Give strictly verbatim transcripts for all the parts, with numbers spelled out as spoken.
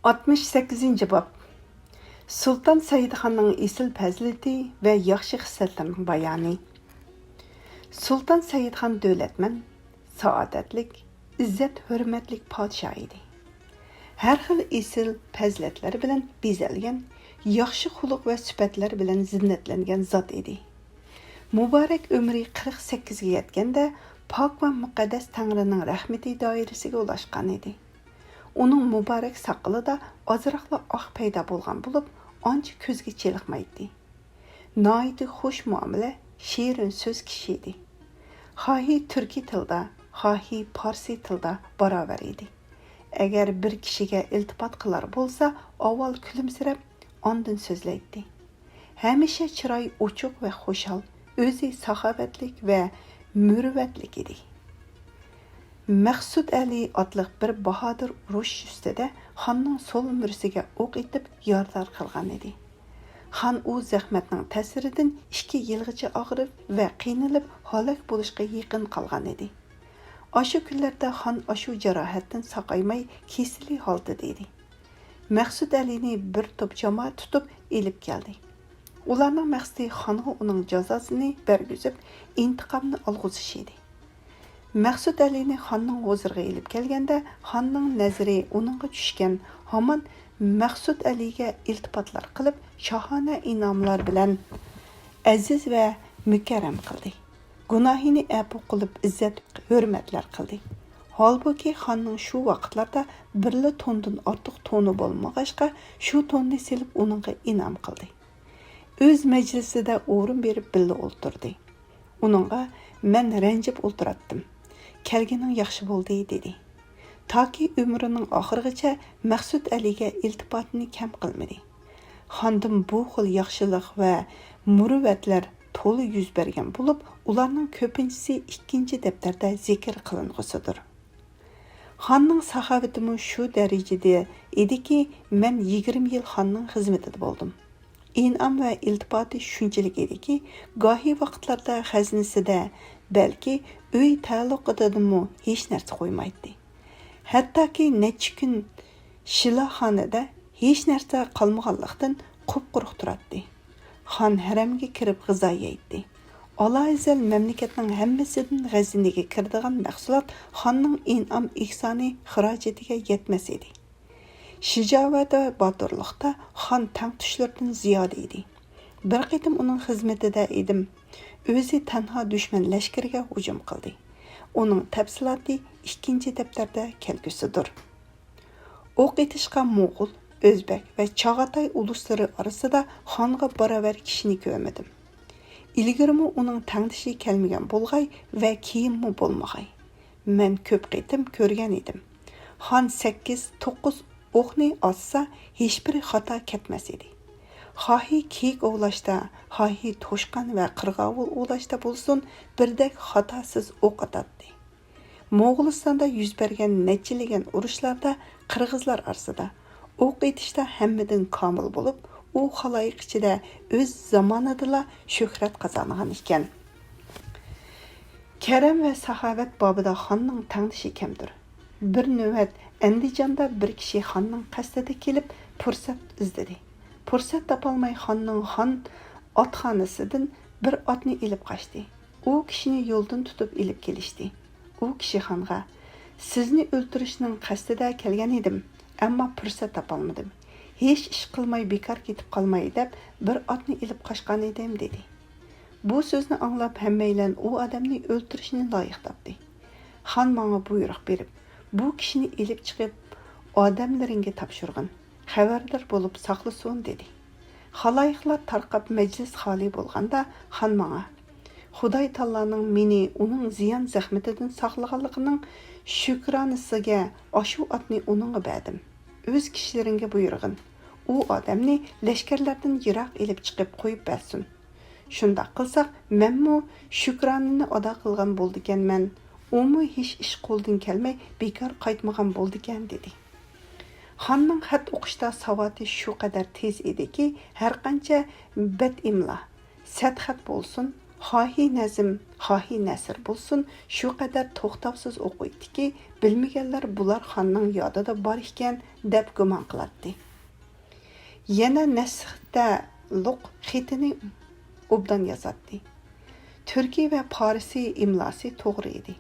ئاتمىش سەككىزىنچى باب. سۇلتان سەئىدخاننىڭ ئېسىل پەزىلىتى ۋە ياخشى خىسلەتلىرىنىڭ بايانى. سۇلتان سەئىدخان دۆلەتمەن، سائادەتلىك، ئىززەت-ھۆرمەتلىك پادىشاھ ئىدى. ھەر خىل ئېسىل پەزىلەتلەر بىلەن بېزەلگەن، ياخشى خۇلق ۋە سۈپەتلەر بىلەن زىننەتلەنگەن زات ئىدى. مۇبارەك ئۆمرى قىرىق سەككىزگە يەتكەندە، پاك ۋە مۇقەددەس تەڭرىنىڭ رەھمىتى دائىرىسىگە ئۇلاشقان ئىدى. ئۇنىڭ مۇبارەك ساقىلىدا ئازراقلا ئاق پەيدا بولغان بولۇپ، ئانچە كۆزگە چېلىقمايتتى. ناھايىتى خۇش مۇئامىلە، شېرىن سۆز كىشى ئىدى. خاھى تۈركىي تىلدا، خاھى پارسىي تىلدا باراۋەر ئىدى. ئەگەر بىر كىشىگە ئىلتىپات قىلار بولسا، ئاۋۋال كۈلۈمسىرەپ، ئاندىن سۆزلەيتتى. ھەمىشە چىرايى ئوچۇق ۋە خۇشال، ئۆزى ساخاۋەتلىك ۋە مۇرۇۋۋەتلىك ئىدى. مەخسۇت ئەلى ئاتلىق بىر باھادىر ئۇرۇش ئۈستىدە خاننىڭ سول مۈرىسىگە ئوق ئېتىپ يارىدار قىلغان ئىدى. خان ئۇ زەخمەتنىڭ تەسىرىدىن ئىككى يىلغىچە ئاغرىپ ۋە قىينىلىپ ھالاك بولۇشقا يېقىن قالغان ئىدى. ئاشۇ كۈنلەردە خان ئاشۇ جاراھەتتىن ساقايماي كېسىلى ھالىتىدە ئىدى. مەخسۇت ئەلىنى بىر توپ جامائەت تۇتۇپ ئېلىپ كەلدى. ئۇلارنىڭ مەقسىتى خانغا ئۇنىڭ جازاسىنى بەرگۈزۈپ، ئىنتىقامنى ئالغۇزۇش ئىدى. مەخسۇت ئەلىنى خاننىڭ ھۇزۇرىغا ئېلىپ كەلگەندە، خاننىڭ نەزىرى ئۇنىڭغا چۈشكەن ھامان مەخسۇت ئەلىگە ئىلتىپاتلار قىلىپ، شاھانە ئىنئاملار بىلەن ئەزىز ۋە مۇكەررەم قىلدى. گۇناھىنى ئەپۇ قىلىپ، ئىززەت-ھۆرمەتلەر قىلدى. ھالبۇكى، خاننىڭ شۇ ۋاقىتلاردا بىرلا توندىن ئارتۇق تونى بولمىغاچقا، شۇ توننى سېلىپ ئۇنىڭغا ئىنئام قىلدى. ئۆز مەجلىسىدە ئورۇن بېرىپ بىللە ئولتۇردى. ئۇنىڭغا، «مەن رەنجىپ ئولتۇراتتىم. كەلگىنىڭ ياخشى بولدى» دېدى. تاكى ئۆمرىنىڭ ئاخىرىغىچە مەخسۇت ئەلىگە ئىلتىپاتىنى كەم قىلمىدى. خاندىن بۇ خىل ياخشىلىق ۋە مۇرۇۋۋەتلەر تولا يۈز بەرگەن بولۇپ، ئۇلارنىڭ كۆپىنچىسى ئىككىنچى دەپتەردە زىكىر قىلىنغۇسىدۇر. خاننىڭ ساخاۋىتىمۇ شۇ دەرىجىدە ئىدىكى، مەن يىگىرمە يىل خاننىڭ خىزمىتىدە بولدۇم. ئىنئام ۋە ئىلتىپاتى شۇنچىلىك ئىدىكى، گاھى ۋاقىتلاردا خەزنىسىدە، بەلكى ئۆي تەئەللۇقىدىمۇ ھېچ نەرسە قويمايتتى. ھەتتاكى نەچچە كۈن شىلاخانىدە ھېچ نەرسە قالمىغانلىقتىن، قۇپقۇرۇق تۇراتتى. خان ھەرەمگە كىرىپ غىزا يەيتتى. ئالاھەزەل مەملىكەتنىڭ ھەممىسىدىن غەزنىگە كىرىدىغان مەھسۇلات خاننىڭ ئىنئام-ئېھسانى خىراجىتىگە يەتمەس ئىدى. شىجاۋەت ۋە باتۇرلۇقتا خان تەڭتۇشلىرىدىن زىيادە ئىدى. بىر قېتىم ئۇنىڭ خىزمىتىدە ئىدىم. ئۆزى تەنھا دۈشمەن لەشكىرىگە ھۇجۇم قىلدى. ئۇنىڭ تەپسىلاتى ئىككىنچى دەپتەردە كەلگۈسىدۇر. ئوق ئېتىشقا موغۇل، ئۆزبەك ۋە چاغاتاي ئۇلۇسلىرى ئارىسىدا خانغا باراۋەر كىشىنى كۆرمىدىم. ئىلگىرىمۇ ئۇنىڭ تەڭدىشى كەلمىگەن بولغاي ۋە كېيىنمۇ بولمىغاي. مەن كۆپ قېتىم كۆرگەن ئىدىم. خان سەككىز، توققۇز ئوقنى ئاتسا، ھېچبىرى خاتا كەتمەس ئىدى. خاھى كېيىك ئوۋلاشتا، خاھى توشقان ۋە قىرغاۋۇل ئوۋلاشتا بولسۇن، بىردەك خاتاسىز ئوق ئاتاتتى. موغۇلىستاندا يۈز بەرگەن نەچچىلىگەن ئۇرۇشلاردا قىرغىزلار ئارىسىدا ئوق ئېتىشتا ھەممىدىن كامىل بولۇپ، ئۇ خالايىق ئىچىدە ئۆز زامانىدىلا شۆھرەت قازانغان ئىكەن. كەرەم ۋە ساخاۋەت بابىدا خاننىڭ تەڭدىشى كەمدۇر. بىر نۆۋەت ئەندىجاندا بىر كىشى خاننىڭ قەستىدە كېلىپ پۇرسەت ئىزدىدى. پۇرسەت تاپالماي خاننىڭ خان ئاتخانىسىدىن بىر ئاتنى ئېلىپ قاچتى. ئۇ كىشىنى يولدىن تۇتۇپ ئېلىپ كېلىشتى. ئۇ كىشى خانغا، «سىزنى ئۆلتۈرۈشنىڭ قەستىدە كەلگەن ئىدىم، ئەمما پۇرسەت تاپالمىدىم. ھېچ ئىش قىلماي بىكار كېتىپ قالماي دەپ بىر ئاتنى ئېلىپ قاچقان ئىدىم» دېدى. بۇ سۆزنى ئاڭلاپ ھەممەيلەن ئۇ ئادەمنى ئۆلتۈرۈشنى لايىق تاپتى. خان ماڭا بۇيرۇق بېرىپ، «بۇ كىشىنى ئېلىپ چىقىپ ئادەملىرىڭگە تاپشۇرغىن، خەۋەردار بولۇپ ساقلىسۇن» دېدى. خالايىقلار تارقاپ مەجلىس خالىي بولغاندا خان ماڭا، «خۇداي تائالانىڭ مېنى ئۇنىڭ زىيان زەخمىتىدىن ساقلىغانلىقىنىڭ شۈكرانىسىگە ئاشۇ ئاتنى ئۇنىڭغا بەردىم. ئۆز كىشىلىرىڭگە بۇيرۇغىن، ئۇ ئادەمنى لەشكەرلەردىن يىراق ئېلىپ چىقىپ قويۇپ بەرسۇن. شۇنداق قىلساق، مەنمۇ شۈكرانىنى ئادا قىلغان بولىدىكەنمەن، ئۇمۇ ھېچ ئىش قولىدىن كەلمەي بىكار قايتمىغان بولىدىكەن» دېدى. خاننىڭ خەت ئوقۇشتا ساۋاتى شۇ قەدەر تېز ئىدىكى، ھەرقانچە بەت ئىملا، سەت خەت بولسۇن، خاھى نەزم، خاھى نەسر بولسۇن، شۇ قەدەر توختاۋسىز ئوقۇيتتىكى، بىلمىگەنلەر بۇلار خاننىڭ يادىدا بار ئىكەن، دەپ گۇمان قىلاتتى. يەنە نەسختەلۇق خېتىنى ئوبدان يازاتتى. تۈركىي ۋە پارسىي ئىملاسى توغرا ئىدى.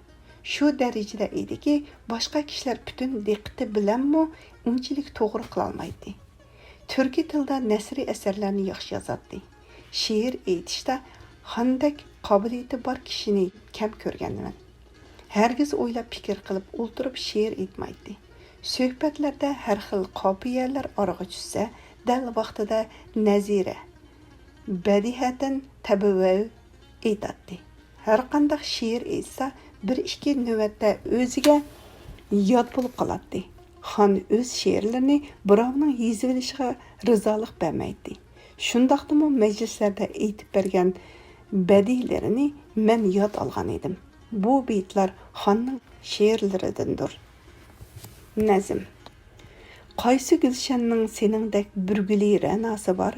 شۇ دەرىجىدە ئىدىكى، باشقا كىشىلەر پۈتۈن دىققىتى بىلەنمۇ ئۇنچىلىك توغرا قىلالمايتتى. تۈركىي تىلدا نەسرىي ئەسەرلەرنى ياخشى يازاتتى. شېئىر ئېيتىشتا خاندەك قابىلىيىتى بار كىشىنى كەم كۆرگەنمەن. ھەرگىز ئويلاپ پىكىر قىلىپ ئولتۇرۇپ شېئىر ئېيتمايتتى. سۆھبەتلەردە ھەر خىل قاپىيەلەر ئارىغا چۈشسە، دەل ۋاقتىدا نەزىرە، بەدىھەتەن تەبەۋۋۇ ئېيتاتتى. ھەرقانداق شېئىر ئېيتسا، بىر ئىككى نۆۋەتتە ئۆزىگە ياد بولۇپ قالاتتى. خان ئۆز شېئىرلىرىنى بىراۋنىڭ يېزىۋېلىشىغا رىزالىق بەرمەيتتى. شۇنداقتىمۇ مەجلىسلەردە ئېيتىپ بەرگەن بەدىلىرىنى مەن ياد ئالغان ئىدىم. بۇ بېيىتلەر خاننىڭ شېئىرلىرىدىندۇر. نەزم. قايسى گۈلشەننىڭ سېنىڭدەك بىر گۈلى رەناسى بار؟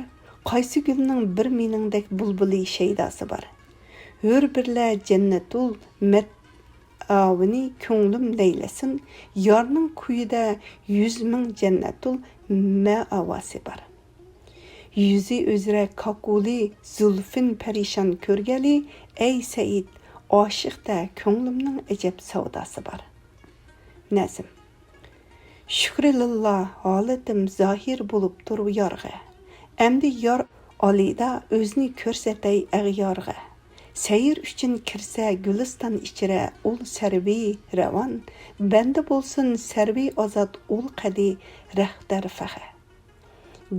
قايسى گۈلنىڭ بىر مېنىڭدەك بۇلبۇلى شەيداسى بار؟ ھۆر بىرلە جەننەتۇل مەئاۋىنى كۆڭلۈم لەيلىسۇن، يارنىڭ كويىدا يۈز مىڭ جەننەتۇل مەئاۋاسى بار. يۈزى ئۆزرە كاكۇلى زۇلفىن پەرىشان كۆرگەلى، ئەي سەئىد، ئاشىقتا كۆڭلۈمنىڭ ئەجەب سەۋداسى بار. نەزم. شۈكرى لىللا، ھالىتىم زاھىر بولۇپتۇر يارغا. ئەمدى يار ئالىيدا ئۆزىنى كۆرسەتەي ئەغيارغا. سەير ئۈچۈن كىرسە گۈلىستان ئىچرە ئۇل سەرۋى رەۋان، بەندە بولسۇن سەرۋى ئازاد ئۇل قەدى رەختەر فەخە.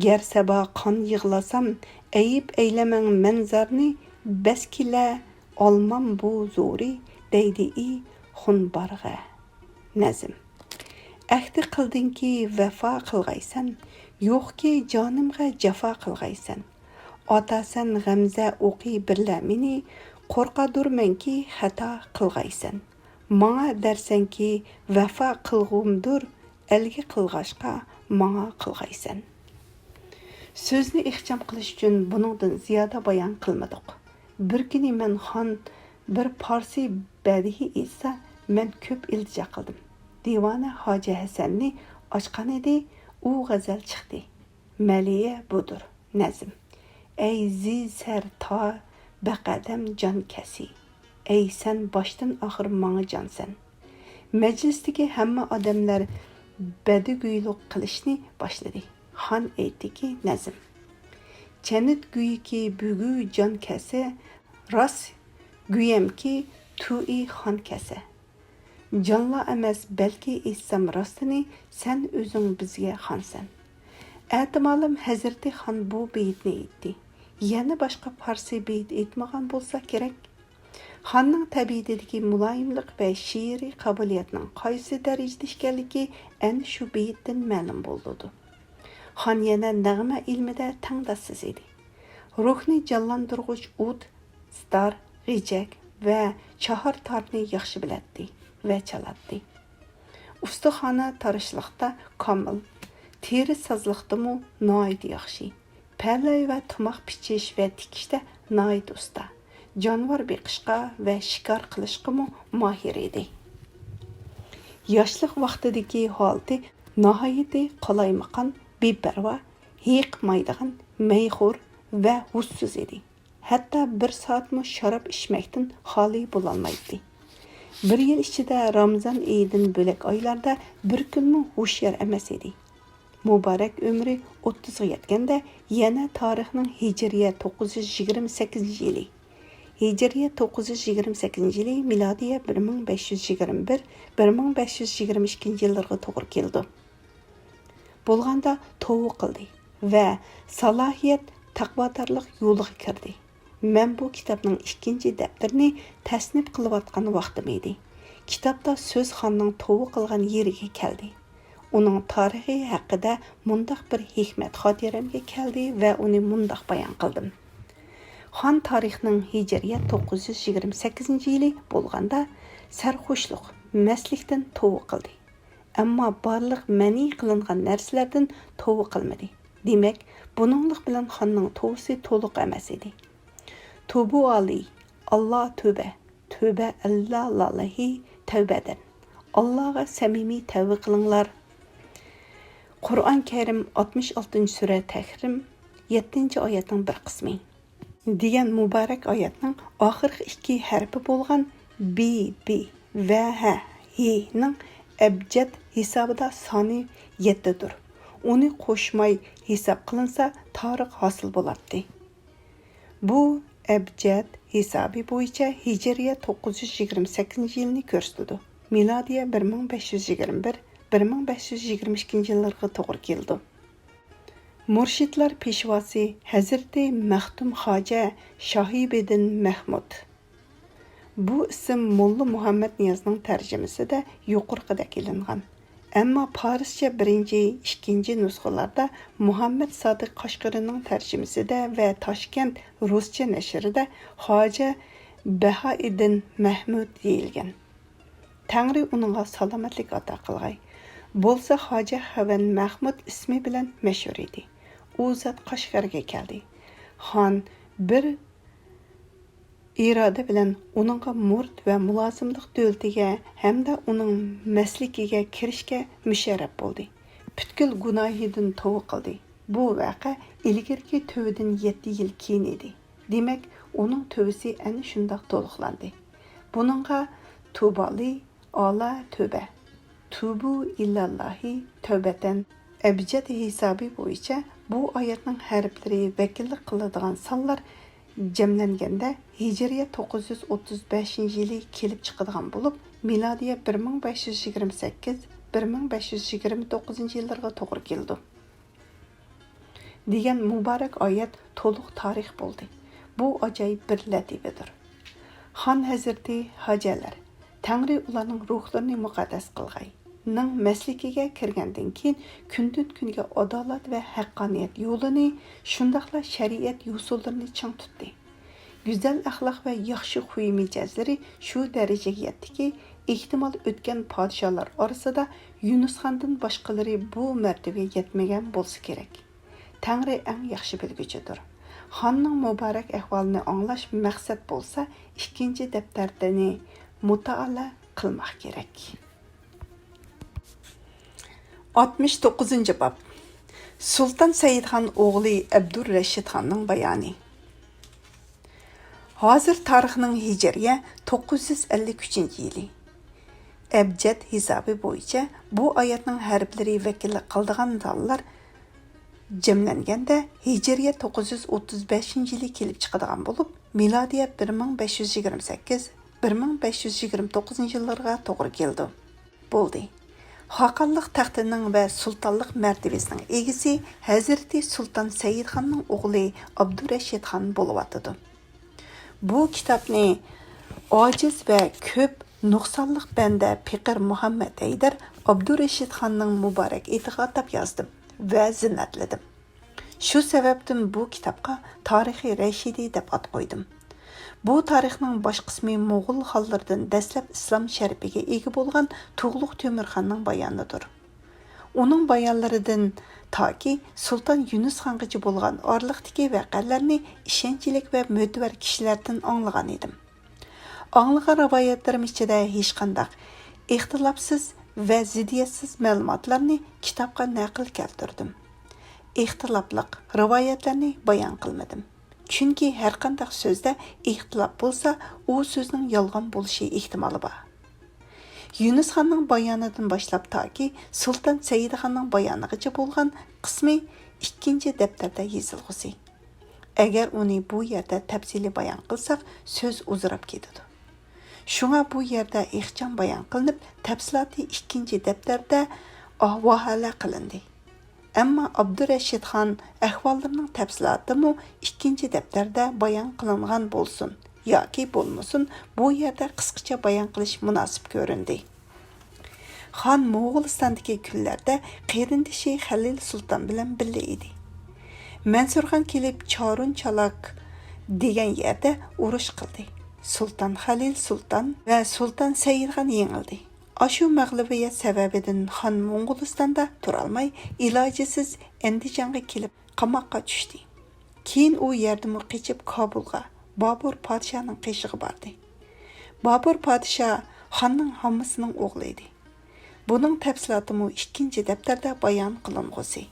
گەر سەبا قان يىغلاسام، ئەيىب ئەيلىمەڭ مەن زارنى، بەسكىلە ئالمام بۇ زورى، دەيدىئى خۇنبارغا. نەزم. ئەھدى قىلدىڭكى ۋەپا قىلغايسەن، يوقكى جانىمغا جاپا قىلغايسەن. ئاتاسەن غەمزە ئوقى بىرلە مېنى، قورقادۇرمەنكى خاتا قىلغايسەن. ماڭا دەرسەنكى ۋەپا قىلغۇمدۇر، ئەلگە قىلغاچقا ماڭا قىلغايسەن. سۆزنى ئىخچام قىلىش ئۈچۈن بۇنىڭدىن زىيادە بايان قىلمىدۇق. بىر كۈنى مەن خان بىر پارسىي بەدىھىي ئېيتسا، مەن كۆپ ئىلتىجا قىلدىم. دىۋانە ھاجى ھەسەننى ئاچقانىدى، ئۇ غەزەل چىقتى. مەلىيە بۇدۇر. نەزم. ئەي زى سەر تا بەقەدەم جان كەسى، ئەي سەن باشتىن ئاخىر ماڭا جانسەن. مەجلىستىكى ھەممە ئادەملەر بەدىگۈيلۈك قىلىشنى باشلىدى. خان ئېيتتىكى نەزم. چەنت گۈيكى بۈگۈ جان كەسە، راس گۈيەمكى تۇئى خان كەسە. جانلا ئەمەس، بەلكى ئېيتسام راستىنى، سەن ئۆزۈڭ بىزگە خانسەن. ئەتىمالىم ھەزرىتى خان بۇ بېيىتنى ئېيتتى. يەنە باشقا پارسىي بېيىت ئېيتمىغان بولسا كېرەك. خاننىڭ تەبىئىتىدىكى مۇلايىملىق ۋە شېئىرىي قابىلىيەتنىڭ قايسى دەرىجىدە ئىكەنلىكى ئەنە شۇ بېيىتتىن مەلۇم بولىدۇ. خان يەنە نەغمە ئىلمىدە تەڭداشسىز ئىدى. روھنى جانلاندۇرغۇچ ئۇد، سىتار، غېجەك ۋە چاھار تارنى ياخشى بىلەتتى ۋە چالاتتى. ئۇستىخانا تاراشلىقتا كامىل، تېرە سازلىقتىمۇ ناھايىتى ياخشى. پەلەي ۋە تۇماق پىچىش ۋە تىكىشتە ناھايىتى ئۇستا. جانىۋار بېقىشقا ۋە شىكار قىلىشقىمۇ ماھىر ئىدى. ياشلىق ۋاقتىدىكى ھالىتى ناھايىتى قالايمىقان، بىپەرۋا، ھېيىقمايدىغان، مەيخور ۋە ھوشسىز ئىدى. ھەتتا بىر سائەتمۇ شاراب ئىچمەكتىن خالىي بولالمايتتى. بىر يىل ئىچىدە رامىزان ئېيىدىن بۆلەك ئايلاردا بىر كۈنمۇ ھوشيار ئەمەس ئىدى. مۇبارەك ئۆمرى ئوتتۇزغا يەتكەندە يەنە تارىخنىڭ ھىجرىيە توققۇز يۈز يىگىرمە سەككىزىنچى يىلى، ھىجرىيە توققۇز يۈز يىگىرمە سەككىزىنچى يىلى، مىلادىيە بىر مىڭ بەش يۈز يىگىرمە بىر، بىر مىڭ بەش يۈز يىگىرمە ئىككىنچى يىللىرىغا توغرا كېلىدۇ. بولغاندا توۋا قىلدى ۋە سالاھىيەت تەقۋادارلىق يولىغا كىردى. مەن بۇ كىتابنىڭ ئىككىنچى دەپتىرىنى تەسنىپ قىلىۋاتقان ۋاقتىم ئىدى. كىتابتا سۆز خاننىڭ توۋا قىلغان يېرىگە كەلدى. ئۇنىڭ تارىخى ھەققىدە مۇنداق بىر ھېكمەت خاتىرەمگە كەلدى ۋە ئۇنى مۇنداق بايان قىلدىم. خان تارىخنىڭ ھىجرىيە توققۇز يۈز يىگىرمە سەككىزىنچى يىلى بولغاندا سەرخۇشلۇق، مەستلىكتىن توۋا قىلدى. ئەمما بارلىق مەنئى قىلىنغان نەرسىلەردىن توۋا قىلمىدى. دېمەك، بۇنىڭلىق بىلەن خاننىڭ توۋىسى تولۇق ئەمەس ئىدى. توبۇئالى، ئاللا تۆبە، تۆبە ئەللاللاھى تەۋبەدەن. ئاللاغا سەمىمىي تەۋبە قىلىڭلار. قۇرئان كەرىم ئاتمىش ئالتىنچى سۈرە تەھرىم، يەتتىنچى ئايەتنىڭ بىر قىسمى. دېگەن مۇبارەك ئايەتنىڭ ئاخىرقى ئىككى ھەرپى بولغان بى، بى ۋە ھە، ھىنىڭ ئەبجەد ھېسابىدا سانى يەتتىدۇر. ئۇنى قوشماي ھېساب قىلىنسا، تارىخ ھاسىل بولاتتى. بۇ ئەبجەد ھېسابى بويىچە ھىجرىيە توققۇز يۈز يىگىرمە سەككىزىنچى يىلنى كۆرسىتىدۇ. مىلادىيە بىر مىڭ بەش يۈز يىگىرمە بىر، بىر مىڭ بەش يۈز يىگىرمە ئىككىنچى يىللىرىغا توغرا كېلىدۇ. مۇرشىدلار پېشۋاسى ھەزرىتى مەختۇم خاجە شاھىبىدىن مەھمۇد. بۇ ئىسىم موللا مۇھەممەد نىيازنىڭ تەرجىمىسىدە يۇقىرىقىدەك ئېلىنغان. ئەمما پارسچە بىرىنچى، ئىككىنچى نۇسخىلاردا مۇھەممەد سادىق قاشقىرىنىڭ تەرجىمىسىدە ۋە تاشكەنت رۇسچە نەشرىدە خاجە بەھائىدىن مەھمۇد دېيىلگەن. تەڭرى ئۇنىڭغا سالامەتلىك ئاتا قىلغاي. بولسا خاجە خەۋەن مەھمۇد ئىسمى بىلەن مەشھۇر ئىدى. ئۇ زات قەشقەرگە كەلدى. خان بىر ئىرادە بىلەن ئۇنىڭغا مۇرىت ۋە مۇلازىملىق دۆلىتىگە ھەمدە ئۇنىڭ مەسلىكىگە كىرىشكە مۇشەررەپ بولدى. پۈتكۈل گۇناھىدىن توۋا قىلدى. بۇ ۋەقە ئىلگىرىكى تۆۋىدىن يەتتە يىل كېيىن ئىدى. دېمەك، ئۇنىڭ تۆۋىسى ئەنە شۇنداق تولۇقلاندى. بۇنىڭغا تۇبالى ئالا تۆبە، تۇبۇ ئىلاللاھى تەۋبەتەن، ئەبجەد ھېسابى بويىچە بۇ ئايەتنىڭ ھەرپلىرى ۋەكىللىك قىلىدىغان سانلار جەملەنگەندە، ھىجرىيە توققۇز يۈز ئوتتۇز بەشىنچى يىلى كېلىپ چىقىدىغان بولۇپ، مىلادىيە بىر مىڭ بەش يۈز يىگىرمە سەككىز، بىر مىڭ بەش يۈز يىگىرمە توققۇزىنچى يىللىرىغا توغرا كېلىدۇ. دېگەن مۇبارەك ئايەت تولۇق تارىخ بولدى. بۇ ئاجايىپ بىر لەتىپىدۇر. خان ھەزرىتى ھاجەلەر، تەڭرى ئۇلارنىڭ روھلىرىنى مۇقەددەس قىلغاي، نىڭ مەسلىكىگە كىرگەندىن كېيىن، كۈندىن-كۈنگە ئادالەت ۋە ھەققانىيەت يولىنى، شۇنداقلا شەرىئەت يوسۇنلىرىنى چىڭ تۇتتى. گۈزەل ئەخلاق ۋە ياخشى خۇي مىجەزلىرى شۇ دەرىجىگە يەتتىكى، ئېھتىمال، ئۆتكەن پادىشاھلار ئارىسىدا يۇنۇسخاندىن باشقىلىرى بۇ مەرتىۋىگە يەتمىگەن بولسا كېرەك. تەڭرى ئەڭ ياخشى بىلگۈچىدۇر. خاننىڭ مۇبارەك ئەھۋالىنى ئاڭلاش مەقسەت بولسا، ئىككىنچى دەپتەرنى مۇتائالە قىلماق كېرەك. ئاتمىش توققۇزىنچى باب. سۇلتان سەئىدخان ئوغلى ئەبدۇررەشىدخاننىڭ بايانى. ھازىر تارىخنىڭ ھىجرىيە توققۇز يۈز ئەللىك ئۈچىنچى يىلى. ئەبجەد ھېسابى بويىچە بۇ ئايەتنىڭ ھەرپلىرى ۋەكىللىك قىلىدىغان سانلار جەملەنگەندە، ھىجرىيە توققۇز يۈز ئوتتۇز بەشىنچى يىلى كېلىپ چىقىدىغان بولۇپ، مىلادىيە بىر مىڭ بەش يۈز يىگىرمە سەككىز، بىر مىڭ بەش يۈز يىگىرمە توققۇزىنچى يىللىرىغا توغرا كېلىدۇ. بولدى. خاقانلىق تەختىنىڭ ۋە سۇلتانلىق مەرتىۋىسىنىڭ ئىگىسى ھەزرىتى سۇلتان سەئىدخاننىڭ ئوغلى ئابدۇرەشىدخان بولۇۋاتىدۇ. بۇ كىتابنى ئاجىز ۋە كۆپ نۇقسانلىق بەندە پېقىر مۇھەممەد ھەيدەر ئابدۇرەشىدخاننىڭ مۇبارەك ئېتىغا ئاتاپ يازدىم ۋە زىننەتلىدىم. شۇ سەۋەبتىن بۇ كىتابقا تارىخى رەشىدىي دەپ ئات قويدۇم. بۇ تارىخنىڭ باش قىسمى موغۇل خانلىرىدىن دەسلەپ ئىسلام شەرىپىگە ئىگە بولغان تۇغلۇق تۆمۈرخاننىڭ بايانىدۇر. ئۇنىڭ بايانلىرىدىن تاكى سۇلتان يۈنۈس خانغىچە بولغان ئارىلىقتىكى ۋەقەلەرنى ئىشەنچلىك ۋە مۆتىۋەر كىشىلەردىن ئاڭلىغان ئىدىم. ئاڭلىغان رىۋايەتلىرىم ئىچىدە ھېچقانداق ئىختىلاپسىز ۋە زىددىيەتسىز مەلۇماتلارنى كىتابقا نەقىل كەلتۈردۈم. ئىختىلاپلىق رىۋايەتلەرنى بايان قىلمىدىم. چۈنكى ھەرقانداق سۆزدە ئىختىلاپ بولسا، ئۇ سۆزنىڭ يالغان بولۇشى ئېھتىمالى بار. يۈنۈس خاننىڭ بايانىدىن باشلاپ تاكى سۇلتان سەئىدخاننىڭ بايانىغىچە بولغان قىسمى ئىككىنچى دەپتەردە يېزىلغۇسى. ئەگەر ئۇنى بۇ يەردە تەپسىلىي بايان قىلساق، سۆز ئۇزىراپ كېتىدۇ. شۇڭا بۇ يەردە ئىخچام بايان قىلىنىپ، تەپسىلاتى ئىككىنچى دەپتەردە ئاھۋاھالە قىلىندى. ئەمما ئابدۇرەشىد خان ئەھۋاللىرىنىڭ تەپسىلاتىمۇ ئىككىنچى دەپتەردە بايان قىلىنغان بولسۇن ياكى بولمىسۇن، بۇ يەردە قىسقىچە بايان قىلىش مۇناسىپ كۆرۈندى. خان موغۇلىستاندىكى كۈنلەردە قېرىندىشى خەلىل سۇلتان بىلەن بىللە ئىدى. مەنسۇرخان كېلىپ چارۇن چالاك دېگەن يەردە ئۇرۇش قىلدى. سۇلتان خەلىل سۇلتان ۋە سۇلتان سەئىدخان يېڭىلدى. ئاشۇ مەغلۇبىيەت سەۋەبىدىن خان موڭغۇلىستاندا تۇرالماي، ئىلاجىسىز ئەندىجانغا كېلىپ قاماققا چۈشتى. كېيىن ئۇ يەردىمۇ قېچىپ كابۇلغا، بابۇر پادىشاھنىڭ قېشىغا باردى. بابۇر پادىشاھ خاننىڭ ھاممىسىنىڭ ئوغلى ئىدى. بۇنىڭ تەپسىلاتىمۇ ئىككىنچى دەپتەردە بايان قىلىنغۇسى.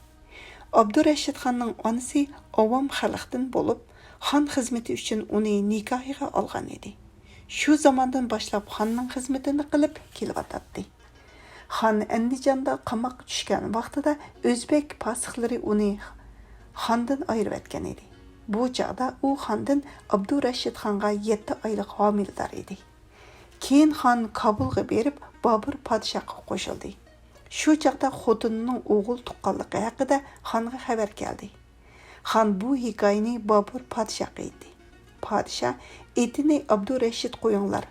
ئابدۇرەشىد خاننىڭ ئانىسى ئاۋام خەلقتىن بولۇپ، خان خىزمىتى ئۈچۈن ئۇنى نىكاھىغا ئالغان ئىدى. شۇ زاماندىن باشلاپ خاننىڭ خىزمىتىنى قىلىپ كېلىۋاتاتتى. خان ئەندىجاندا قاماققا چۈشكەن ۋاقتىدا ئۆزبېك پاسىقلىرى ئۇنى خاندىن ئايرىۋەتكەن ئىدى. بۇ چاغدا ئۇ خاندىن ئابدۇرەشىد خانغا يەتتە ئايلىق ھامىلىدار ئىدى. كېيىن خان كابۇلغا بېرىپ، بابۇر پادىشاھقا قوشۇلدى. شۇ چاغدا خوتۇنىنىڭ ئوغۇل تۇغقانلىقى ھەققىدە خانغا خەۋەر كەلدى. خان بۇ ھېكايىنى بابۇر پادىشاھقا ئېيتتى. پادىشاھ ئېتىنى ئابدۇرەشىد قويۇڭلار،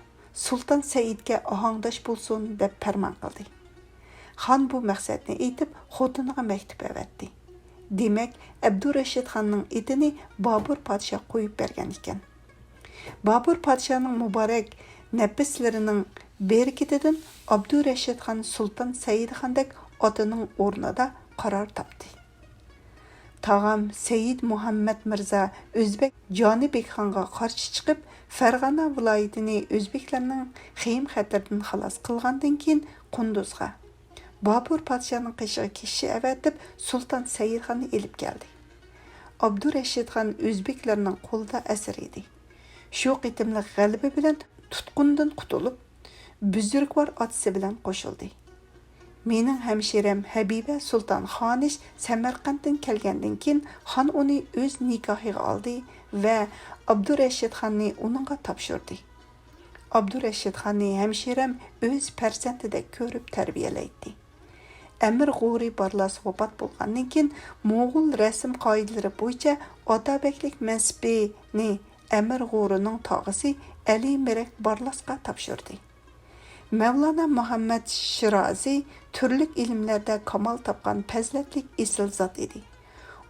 سۇلتان سەئىدكە ئاھاڭداش بولسۇن، دەپ پەرمان قىلدى. خان بۇ مەقسەتنى ئېيتىپ، خوتۇنىغا مەكتۇپ ئەۋەتتى. دېمەك، ئابدۇرەشىد خاننىڭ ئېتىنى بابۇر پادىشاھ قويۇپ بەرگەن ئىكەن. بابۇر پادىشاھنىڭ مۇبارەك نەپىسلىرىنىڭ بەرىكىتىدىن ئابدۇرەشىد خان سۇلتان سەئىدخاندەك ئاتىنىڭ ئورنىدا قارار تاپتى. تاغام سەيىد مۇھەممەد مىرزا ئۆزبەك جانىبېك خانغا قارشى چىقىپ، فەرغانە ۋىلايىتىنى ئۆزبېكلەرنىڭ خېيىم-خەتىرىدىن خالاس قىلغاندىن كېيىن، قۇندۇزغا، بابۇر پادىشاھنىڭ قېشىغا كىشى ئەۋەتىپ، سۇلتان سەئىدخاننى ئېلىپ كەلدى. ئابدۇرەشىد خان ئۆزبېكلەرنىڭ قولىدا ئەسىر ئىدى. شۇ قېتىملىق غەلىبە بىلەن تۇتقۇندىن قۇتۇلۇپ، بۈزرۈكۋار ئاتىسى بىلەن قوشۇلدى. مېنىڭ ھەمشىرەم ھەبىبە سۇلتان خانىش سەمەرقەنتتىن كەلگەندىن كېيىن، خان ئۇنى ئۆز نىكاھىغا ئالدى ۋە ئابدۇرەشىد خاننى ئۇنىڭغا تاپشۇردى. ئابدۇرەشىد خاننى ھەمشىرەم ئۆز پەرزەنتىدەك كۆرۈپ تەربىيەلەيتتى. ئەمىر غورى بارلاس ۋاپات بولغاندىن كېيىن، موغۇل رەسىم قائىدىلىرى بويىچە ئاتابەگلىك مەنسىپىنى ئەمىر غورىنىڭ تاغىسى ئەلى مىرەك بارلاسقا تاپشۇردى. مەۋلانا مۇھەممەد شىرازى تۈرلۈك ئىلىملەردە كامال تاپقان پەزىلەتلىك ئېسىل زات ئىدى.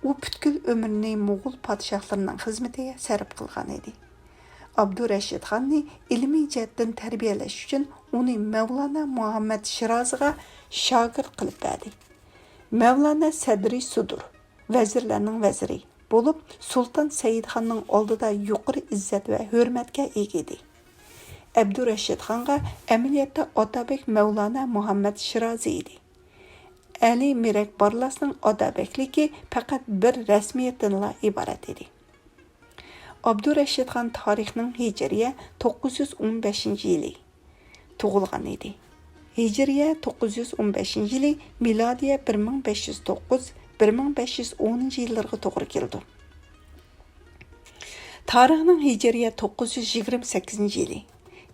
ئۇ پۈتكۈل ئۆمرىنى موغۇل پادىشاھلىرىنىڭ خىزمىتىگە سەرپ قىلغان ئىدى. ئابدۇرەشىد خاننى ئىلمىي جەھەتتىن تەربىيەلەش ئۈچۈن ئۇنى مەۋلانا مۇھەممەد شىرازىغا شاگىرت قىلىپ بەردى. مەۋلانا سەدرى سۇدۇر، ۋەزىرلەرنىڭ ۋەزىرى بولۇپ، سۇلتان سەئىدخاننىڭ ئالدىدا يۇقىرى ئىززەت ۋە ھۆرمەتكە ئىگە ئىدى. ئابدۇرەشىد خانغا ئەمەلىيەتتە ئاتابەگ مەۋلانا مۇھەممەد شىرازى ئىدى. ئەلى مىرەك بارلاسنىڭ ئاتابەگلىكى پەقەت بىر رەسمىيەتتىنلا ئىبارەت ئىدى. ئابدۇرەشىد خان تارىخنىڭ ھىجرىيە توققۇز يۈز ئون بەشىنچى يىلى تۇغۇلغان ئىدى. ھىجرىيە توققۇز يۈز ئون بەشىنچى يىلى، مىلادىيە بىر مىڭ بەش يۈز توققۇز، بىر مىڭ بەش يۈز ئونىنچى يىللىرىغا توغرا كېلىدۇ. تارىخنىڭ ھىجرىيە توققۇز يۈز يىگىرمە سەككىزىنچى يىلى،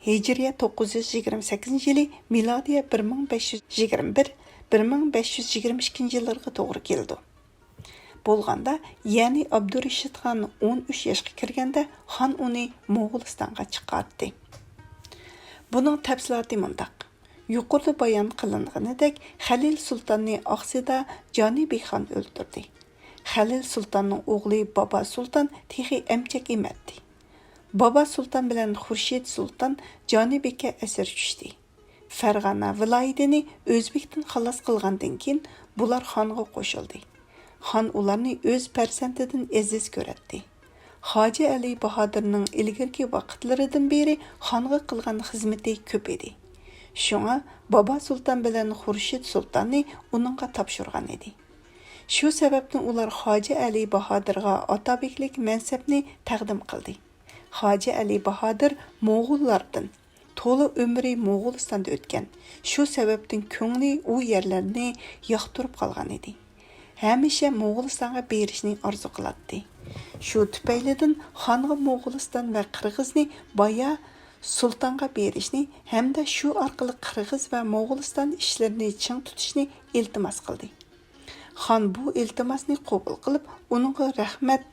ھىجرىيە توققۇز يۈز يىگىرمە سەككىزىنچى يىلى، مىلادىيە بىر مىڭ بەش يۈز يىگىرمە بىر، بىر مىڭ بەش يۈز يىگىرمە ئىككىنچى يىللىرىغا توغرا كېلىدۇ. بولغاندا، يەنى ئابدۇرېشىت خان ئون ئۈچ ياشقا كىرگەندە، خان ئۇنى موغۇلىستانغا چىقارتتى. بۇنىڭ تەپسىلاتى مۇنداق. يۇقىرىدا بايان قىلىنغىنىدەك، خەلىل سۇلتاننى ئاقسىدا جانىبېك خان ئۆلتۈردى. خەلىل سۇلتاننىڭ ئوغلى بابا سۇلتان تېخى ئەمچەك ئېمەتتى. بابا سۇلتان بىلەن خۇرشىد سۇلتان جانىبېككە ئەسىر چۈشتى. فەرغانە ۋىلايىتىنى ئۆزبېكتىن خالاس قىلغاندىن كېيىن، بۇلار خانغا قوشۇلدى. خان ئۇلارنى ئۆز پەرزەنتىدىن ئەزىز كۆرەتتى. خاجە ئەلى باھادىرنىڭ ئىلگىرىكى ۋاقىتلىرىدىن بېرى خانغا قىلغان خىزمىتى كۆپ ئىدى. شۇڭا بابا سۇلتان بىلەن خۇرشىد سۇلتاننى ئۇنىڭغا تاپشۇرغان ئىدى. شۇ سەۋەبتىن ئۇلار خاجە ئەلى باھادىرغا ئاتابېگلىك مەنسەپنى تەقدىم قىلدى. خاجە ئەلى باھادىر موغۇللاردىن، تولا ئۆمرى موغۇلىستاندا ئۆتكەن، شۇ سەۋەبتىن كۆڭلى ئۇ يەرلەرنى ياقتۇرۇپ قالغان ئىدى. ھەمىشە موغۇلىستانغا بېرىشنى ئارزۇ قىلاتتى. شۇ تۈپەيلىدىن خانغا موغۇلىستان ۋە قىرغىزنى بايا سۇلتانغا بېرىشنى ھەمدە شۇ ئارقىلىق قىرغىز ۋە موغۇلىستان ئىشلىرىنى چىڭ تۇتۇشنى ئىلتىماس قىلدى. خان بۇ ئىلتىماسنى قوبۇل قىلىپ، ئۇنىڭغا رەھمەت،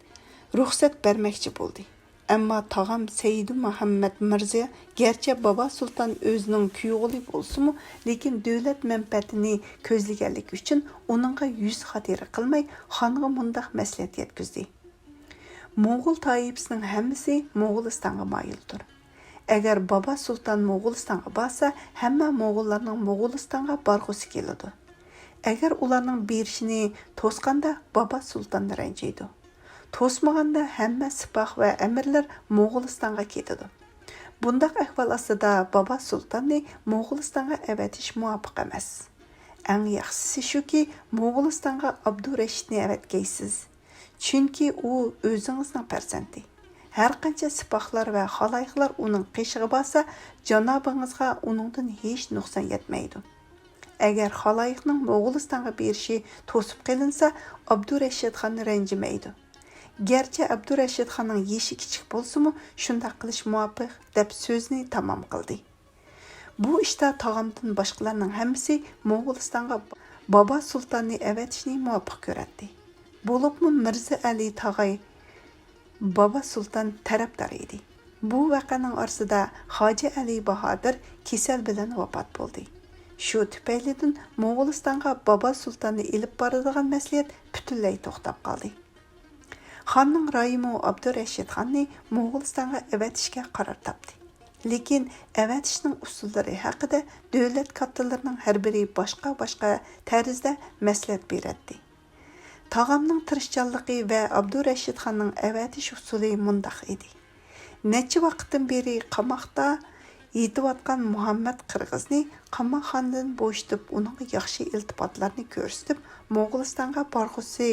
رۇخسەت بەرمەكچى بولدى. ئەمما تاغام سەيدۇ مۇھەممەد مىرزا گەرچە بابا سۇلتان ئۆزىنىڭ كۈيئوغلى بولسىمۇ، لېكىن دۆلەت مەنپەئەتىنى كۆزلىگەنلىكى ئۈچۈن ئۇنىڭغا يۈز خاتىرە قىلماي، خانغا مۇنداق مەسلىھەت يەتكۈزدى: موڭغۇل تائىپىسىنىڭ ھەممىسى موغۇلىستانغا مايىلدۇر. ئەگەر بابا سۇلتان موغۇلىستانغا بارسا، ھەممە موغۇللارنىڭ موغۇلىستانغا بارغۇسى كېلىدۇ. ئەگەر ئۇلارنىڭ بېرىشىنى توسقاندا، بابا سۇلتان رەنجىيدۇ. توسمىغاندا ھەممە سىپاھ ۋە ئەمىرلەر موغۇلىستانغا كېتىدۇ. بۇنداق ئەھۋال ئاستىدا بابا سۇلتاننى موغۇلىستانغا ئەۋەتىش مۇۋاپىق ئەمەس. ئەڭ ياخشىسى شۇكى، موغۇلىستانغا ئابدۇرەشىدنى ئەۋەتكەيسىز. چۈنكى ئۇ ئۆزىڭىزنىڭ پەرزەنتى. ھەرقانچە سىپاھلار ۋە خالايىقلار ئۇنىڭ قېشىغا بارسا، جانابىڭىزغا ئۇنىڭدىن ھېچ نۇقسان يەتمەيدۇ. ئەگەر خالايىقنىڭ موغۇلىستانغا بېرىشى توسۇپ قېلىنسا، ئابدۇرەشىد خان رەنجىمەيدۇ. گەرچە ئابدۇرەشىد خاننىڭ يېشى كىچىك بولسىمۇ، شۇنداق قىلىش مۇۋاپىق، دەپ سۆزىنى تامام قىلدى. بۇ ئىشتا تاغامدىن باشقىلارنىڭ ھەممىسى موغۇلىستانغا بابا سۇلتاننى ئەۋەتىشنى مۇۋاپىق كۆرەتتى. بولۇپمۇ مىرزا ئەلى تاغاي بابا سۇلتان تەرەپدار ئىدى. بۇ ۋەقەنىڭ ئارىسىدا خاجە ئەلى باھادىر كېسەل بىلەن ۋاپات بولدى. شۇ تۈپەيلىدىن موغۇلىستانغا بابا سۇلتاننى ئېلىپ بارىدىغان مەسلىھەت پۈتۈنلەي توختاپ قالدى. خاننىڭ رايىمۇ ئابدۇرەشىد خاننى موغۇلىستانغا ئەۋەتىشكە قارار تاپتى. لېكىن ئەۋەتىشنىڭ ئۇسۇللىرى ھەققىدە دۆلەت كاتتىلىرىنىڭ ھەر بىرى باشقا-باشقا تەرزدە مەسلىھەت بېرەتتى. تاغامنىڭ تىرىشچانلىقى ۋە ئابدۇرەشىد خاننىڭ ئەۋەتىش ئۇسۇلى مۇنداق ئىدى. نەچچە ۋاقىتتىن بېرى قاماقتا يېتىۋاتقان مۇھەممەد قىرغىزنى قاماقخانىدىن بوشىتىپ، ئۇنىڭغا ياخشى ئىلتىپاتلارنى كۆرسىتىپ، موغۇلىستانغا بارغۇسى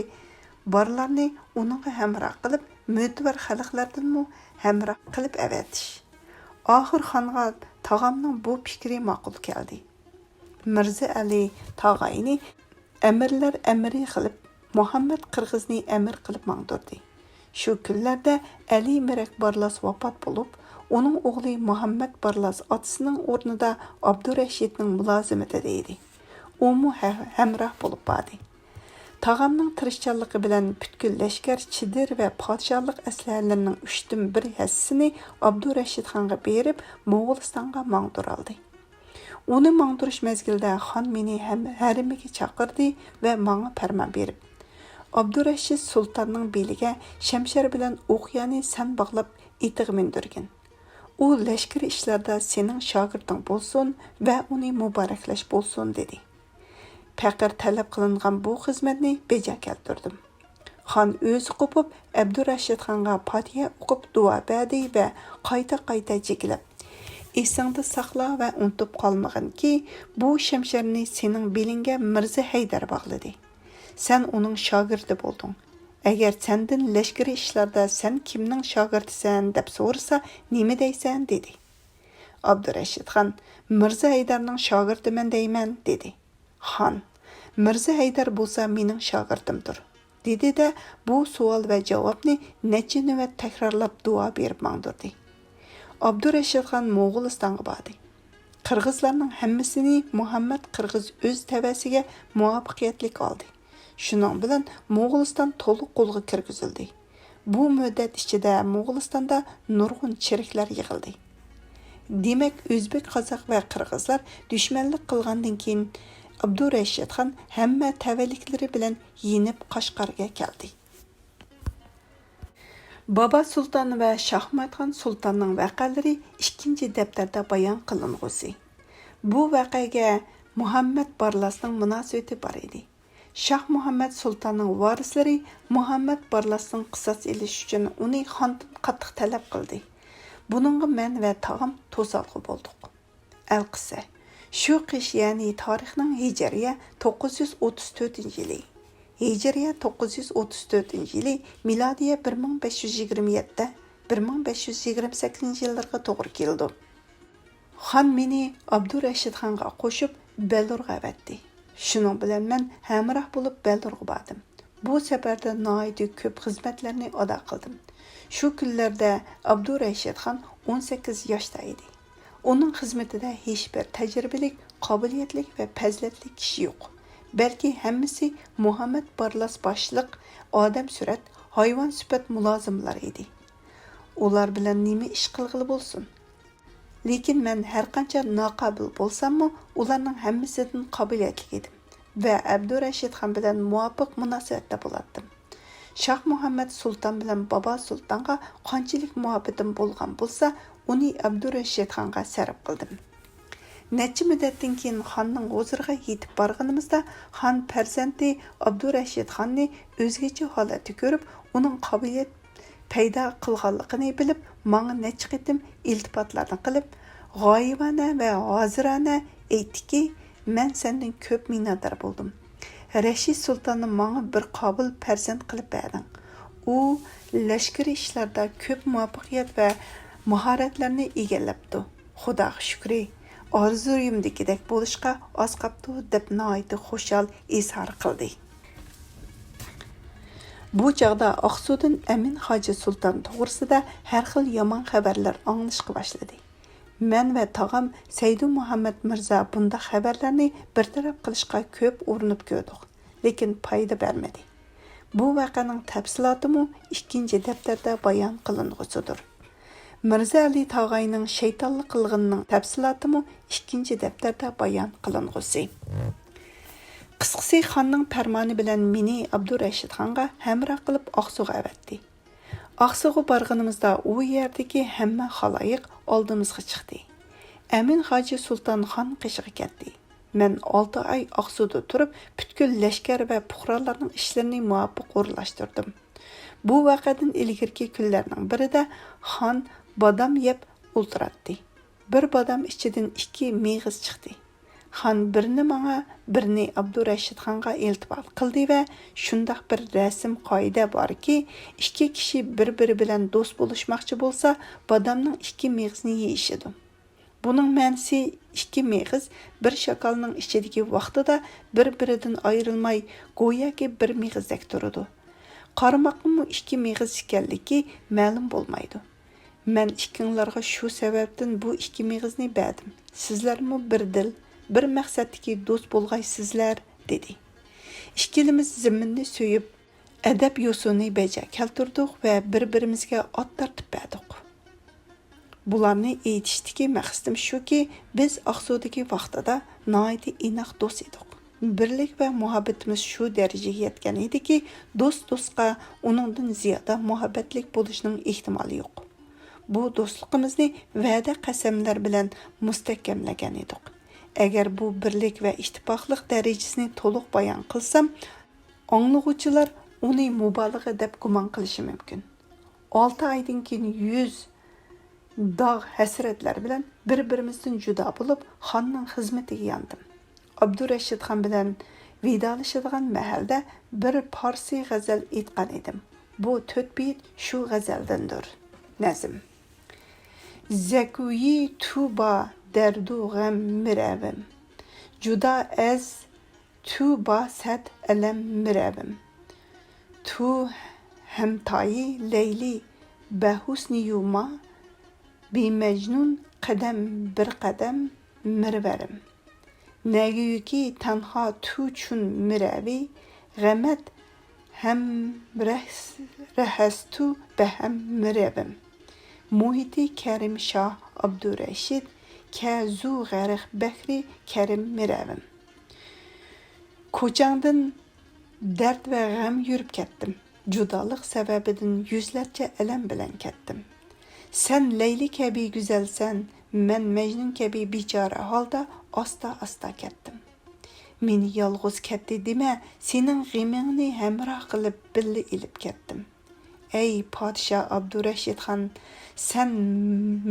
بارلارنى ئۇنىڭغا ھەمراھ قىلىپ، مۆتىۋەر خەلقلەردىنمۇ ھەمراھ قىلىپ ئەۋەتىش. ئاخىر خانغا تاغامنىڭ بۇ پىكرى ماقۇل كەلدى. مىرزا ئەلى تاغاينى ئەمىرلەر ئەمىرى قىلىپ، مۇھەممەد قىرغىزنى ئەمىر قىلىپ ماڭدۇردى. شۇ كۈنلەردە ئەلى مىرەك بارلاس ۋاپات بولۇپ، ئۇنىڭ ئوغلى مۇھەممەد بارلاس ئاتىسىنىڭ ئورنىدا ئابدۇرەشىدنىڭ مۇلازىمىتىدە ئىدى. ئۇمۇ ھە-، ھەمراھ بولۇپ باردى. تاغامنىڭ تىرىشچانلىقى بىلەن پۈتكۈل لەشكەر چېدىر ۋە پادىشاھلىق ئەسلىھەلىرىنىڭ ئۈچتىن بىر ھەسسىسىنى ئابدۇرەشىد خانغا بېرىپ، موغۇلىستانغا ماڭدۇرالدى. ئۇنى ماڭدۇرۇش مەزگىلىدە خان مېنى ھەم ھەرىمىگە چاقىردى ۋە ماڭا پەرمان بېرىپ، ئابدۇرەشىد سۇلتاننىڭ بېلىگە شەمشەر بىلەن ئوقيانى سەن باغلاپ، ئېتىغا مىندۈرگىن. ئۇ لەشكىرىي ئىشلاردا سېنىڭ شاگىرتىڭ بولسۇن ۋە ئۇنى مۇبارەكلەش بولسۇن، دېدى. پېقىر تەلەپ قىلىنغان بۇ خىزمەتنى بېجا كەلتۈردۈم. خان ئۆزى قوپۇپ، ئابدۇرەشىد خانغا پاتىھە ئوقۇپ دۇئا بەردى ۋە قايتا-قايتا جىكلەپ، ئېسىڭدە ساقلا ۋە ئۇنتۇپ قالمىغىنكى، بۇ شەمشەرنى سېنىڭ بېلىڭگە مىرزا ھەيدەر باغلىدى. سەن ئۇنىڭ شاگىرتى بولدۇڭ. ئەگەر سەندىن لەشكىرىي ئىشلاردا سەن كىمنىڭ شاگىرتىسەن دەپ سورىسا، نېمە دەيسەن؟ دېدى. ئابدۇرەشىد خان، مىرزا ھەيدەرنىڭ شاگىرتىمەن دەيمەن، دېدى. خان، مىرزا ھەيدەر بولسا مېنىڭ شاگىرتىمدۇر، دېدى-دە، بۇ سوئال ۋە جاۋابنى نەچچە نۆۋەت تەكرارلاپ دۇئا بېرىپ ماڭدۇردى. ئابدۇرەشىد خان موغۇلىستانغا باردى. قىرغىزلارنىڭ ھەممىسىنى مۇھەممەد قىرغىز ئۆز تەۋەسىگە مۇۋەپپەقىيەتلىك ئالدى. شۇنىڭ بىلەن موغۇلىستان تولۇق قولغا كىرگۈزۈلدى. بۇ مۇددەت ئىچىدە موغۇلىستاندا نۇرغۇن چېرىكلەر يىغىلدى. دېمەك، ئۆزبېك، قازاق ۋە قىرغىزلار دۈشمەنلىك قىلغاندىن كېيىن، ئابدۇرەشىد خان ھەممە تەۋەلىكلىرى بىلەن يېنىپ قەشقەرگە كەلدى. بابا سۇلتان ۋە شاھمەتخان سۇلتاننىڭ ۋەقەلىرى ئىككىنچى دەپتەردە بايان قىلىنغۇسى. بۇ ۋەقەگە مۇھەممەد بارلاسنىڭ مۇناسىۋىتى بار ئىدى. شاھ مۇھەممەد سۇلتاننىڭ ۋارىسلىرى مۇھەممەد بارلاسنىڭ قىساس ئېلىش ئۈچۈن ئۇنى خاندىن قاتتىق تەلەپ قىلدى. بۇنىڭغا مەن ۋە تاغام توسالغۇ بولدۇق. ئەلقىسسە، شۇ قىش، يەنى تارىخنىڭ ھىجرىيە توققۇز يۈز ئوتتۇز تۆتىنچى يىلى، ھىجرىيە توققۇز يۈز ئوتتۇز تۆتىنچى يىلى، مىلادىيە بىر مىڭ بەش يۈز يىگىرمە يەتتە، بىر مىڭ بەش يۈز يىگىرمە سەككىزىنچى يىللىرىغا توغرا كېلىدۇ. خان مېنى ئابدۇرەشىد خانغا قوشۇپ، بەلۇرغا ئەۋەتتى. شۇنىڭ بىلەن مەن ھەمراھ بولۇپ بەلۇرغا باردىم. بۇ سەپەردە ناھايىتى كۆپ خىزمەتلەرنى ئادا قىلدىم. شۇ كۈنلەردە ئابدۇرەشىد خان ئون سەككىز ياشتا ئىدى. ئۇنىڭ خىزمىتىدە ھېچبىر تەجرىبىلىك، قابىلىيەتلىك ۋە پەزىلەتلىك كىشى يوق. بەلكى ھەممىسى مۇھەممەد بارلاس باشلىق ئادەم سۈرەت، ھايۋان سۈپەت مۇلازىملار ئىدى. ئۇلار بىلەن نېمە ئىش قىلغىلى بولسۇن؟ لېكىن مەن ھەرقانچە ناقابىل بولساممۇ، ئۇلارنىڭ ھەممىسىدىن قابىلىيەتلىك ئىدىم ۋە ئابدۇرەشىد خان بىلەن مۇۋاپىق مۇناسىۋەتتە بولاتتىم. شاھ مۇھەممەد سۇلتان بىلەن بابا سۇلتانغا قانچىلىك مۇھەببىتىم بولغان بولسا، ئۇنى ئابدۇرەشىد خانغا سەرپ قىلدىم. نەچچە مۇددەتتىن كېيىن خاننىڭ ھۇزۇرىغا يېتىپ بارغىنىمىزدا، خان پەرزەنتى ئابدۇرەشىد خاننى ئۆزگىچە ھالەتتە كۆرۈپ، ئۇنىڭ قابىلىيەت پەيدا قىلغانلىقىنى بىلىپ، ماڭا نەچچە قېتىم ئىلتىپاتلارنى قىلىپ، غايىبانە ۋە ھازىرانە ئېيتتىكى، مەن سەندىن كۆپ مىننەتدار بولدۇم. رەشىد سۇلتاننى ماڭا بىر قابىل پەرزەنت قىلىپ بەردىڭ. ئۇ لەشكىرىي ئىشلاردا كۆپ مۇۋەپپەقىيەت ۋە ماھارەتلەرنى ئىگىلەپتۇ. خۇداغا شۈكرى، ئارزۇيۇمدىكىدەك بولۇشقا ئاز قاپتۇ، دەپ ناھايىتى خۇشال ئىزھار قىلدى. بۇ چاغدا ئاقسۇدىن ئەمىن خاجى سۇلتان توغرىسىدا ھەر خىل يامان خەۋەرلەر ئاڭلىشقا باشلىدى. مەن ۋە تاغام سەيدۇ مۇھەممەد مىرزا بۇنداق خەۋەرلەرنى بىر تەرەپ قىلىشقا كۆپ ئۇرۇنۇپ كۆردۇق، لېكىن پايدا بەرمىدى. بۇ ۋەقەنىڭ تەپسىلاتىمۇ ئىككىنچى دەپتەردە بايان قىلىنغۇسىدۇر. مىرزا ئەلى تاغاينىڭ شەيتانلىق قىلغىنىنىڭ تەپسىلاتىمۇ ئىككىنچى دەپتەردە بايان قىلىنغۇسى. قىسقىسى، خاننىڭ پەرمانى بىلەن مېنى ئابدۇرەشىد خانغا ھەمراھ قىلىپ ئاقسۇغا ئەۋەتتى. ئاقسۇغا بارغىنىمىزدا ئۇ يەردىكى ھەممە خالايىق ئالدىمىزغا چىقتى. ئەمىن خاجى سۇلتان خان قېشىغا كەتتى. مەن ئالتە ئاي ئاقسۇدا تۇرۇپ، پۈتكۈل لەشكەر ۋە پۇقرالارنىڭ ئىشلىرىنى مۇۋاپىق ئورۇنلاشتۇردۇم. بۇ ۋەقەدىن ئىلگىرىكى كۈنلەرنىڭ بىرىدە خان بادام يەپ ئولتۇراتتى. بىر بادام ئىچىدىن ئىككى مېغىز چىقتى. خان بىرنى ماڭا، بىرنى ئابدۇرەشىد خانغا ئىلتىپات قىلدى ۋە شۇنداق بىر رەسىم قائىدە باركى، ئىككى كىشى بىر-بىرى بىلەن دوست بولۇشماقچى بولسا، بادامنىڭ ئىككى مېغىزىنى يېيىشىدۇ. بۇنىڭ مەنىسى، ئىككى مېغىز بىر شاكالنىڭ ئىچىدىكى ۋاقتىدا بىر-بىرىدىن ئايرىلماي، گوياكى بىر مېغىزدەك تۇرىدۇ. قارىماققىمۇ ئىككى مېغىز ئىكەنلىكى مەلۇم بولمايدۇ. مەن ئىككىڭلارغا شۇ سەۋەبتىن بۇ ئىككى مېغىزنى بەردىم. سىزلەرمۇ بىر دىل، بىر مەقسەتتىكى دوست بولغايسىزلەر، دېدى. ئىككىلىمىز زېمىننى سۆيۈپ، ئەدەپ-يوسۇننى بەجا كەلتۈردۇق ۋە بىر-بىرىمىزگە ئات تارتىپ بەردۇق. بۇلارنى ئېيتىشتىكى مەقسىتىم شۇكى، بىز ئاقسۇدىكى ۋاقتىدا ناھايىتى ئىناق دوست ئىدۇق. بىرلىك ۋە مۇھەببىتىمىز شۇ دەرىجىگە يەتكەن ئىدىكى، دوست دوستقا ئۇنىڭدىن زىيادە مۇھەببەتلىك بولۇشنىڭ ئېھتىمالى يوق. بۇ دوستلۇقىمىزنى ۋەدە-قەسەملەر بىلەن مۇستەھكەملىگەن ئىدۇق. ئەگەر بۇ بىرلىك ۋە ئىتتىپاقلىق دەرىجىسىنى تولۇق بايان قىلسام، ئاڭلىغۇچىلار ئۇنى مۇبالىغە دەپ گۇمان قىلىشى مۇمكىن. ئالتە ئايدىن كېيىن يۈز داغ-ھەسرەتلەر بىلەن بىر-بىرىمىزدىن جۇدا بولۇپ، خاننىڭ خىزمىتىگە ياندىم. ئابدۇرەشىد خان بىلەن ۋىدالىشىدىغان مەھەلدە بىر پارسىي غەزەل ئېيتقان ئىدىم. بۇ تۆت بېيىت شۇ غەزەلدىندۇر. نەزم. زەكۇيى تو با دەردۇ غەم مىرەۋىم. جۇدا ئەز تو با سەد ئەلەم مىرەۋىم. تو ھەمتایی لەيلى بە ھوسنی يوما، بى مەجنۇن قەدەم بىر قەدەم مىرىۋەرىم. نەگۆكى تەنھا تو چۈن مىرەۋى، غەمەت ھەم رەھەستۇ بەھەم مىرەۋىم. مۇھىتى كەرىم شاھ ئابدۇرەشىد، كە زۇ غەرق بەھرى كەرىم مىرەۋىم. كوچاڭدىن دەرد ۋە غەم يۈرۈپ كەتتىم. جۇدالىق سەۋەبىدىن يۈزلەرچە ئەلەم بىلەن كەتتىم. سەن لەيلى كەبى گۈزەلسەن، مەن مەجنۇن كەبى بىچارە ھالدا ئاستا-ئاستا كەتتىم. مېنى يالغۇز كەتتى دېمە، سېنىڭ غېمىڭنى ھەمراھ قىلىپ بىللە ئېلىپ كەتتىم. ئەي پادىشاھ ئابدۇرەشىد خان، سەن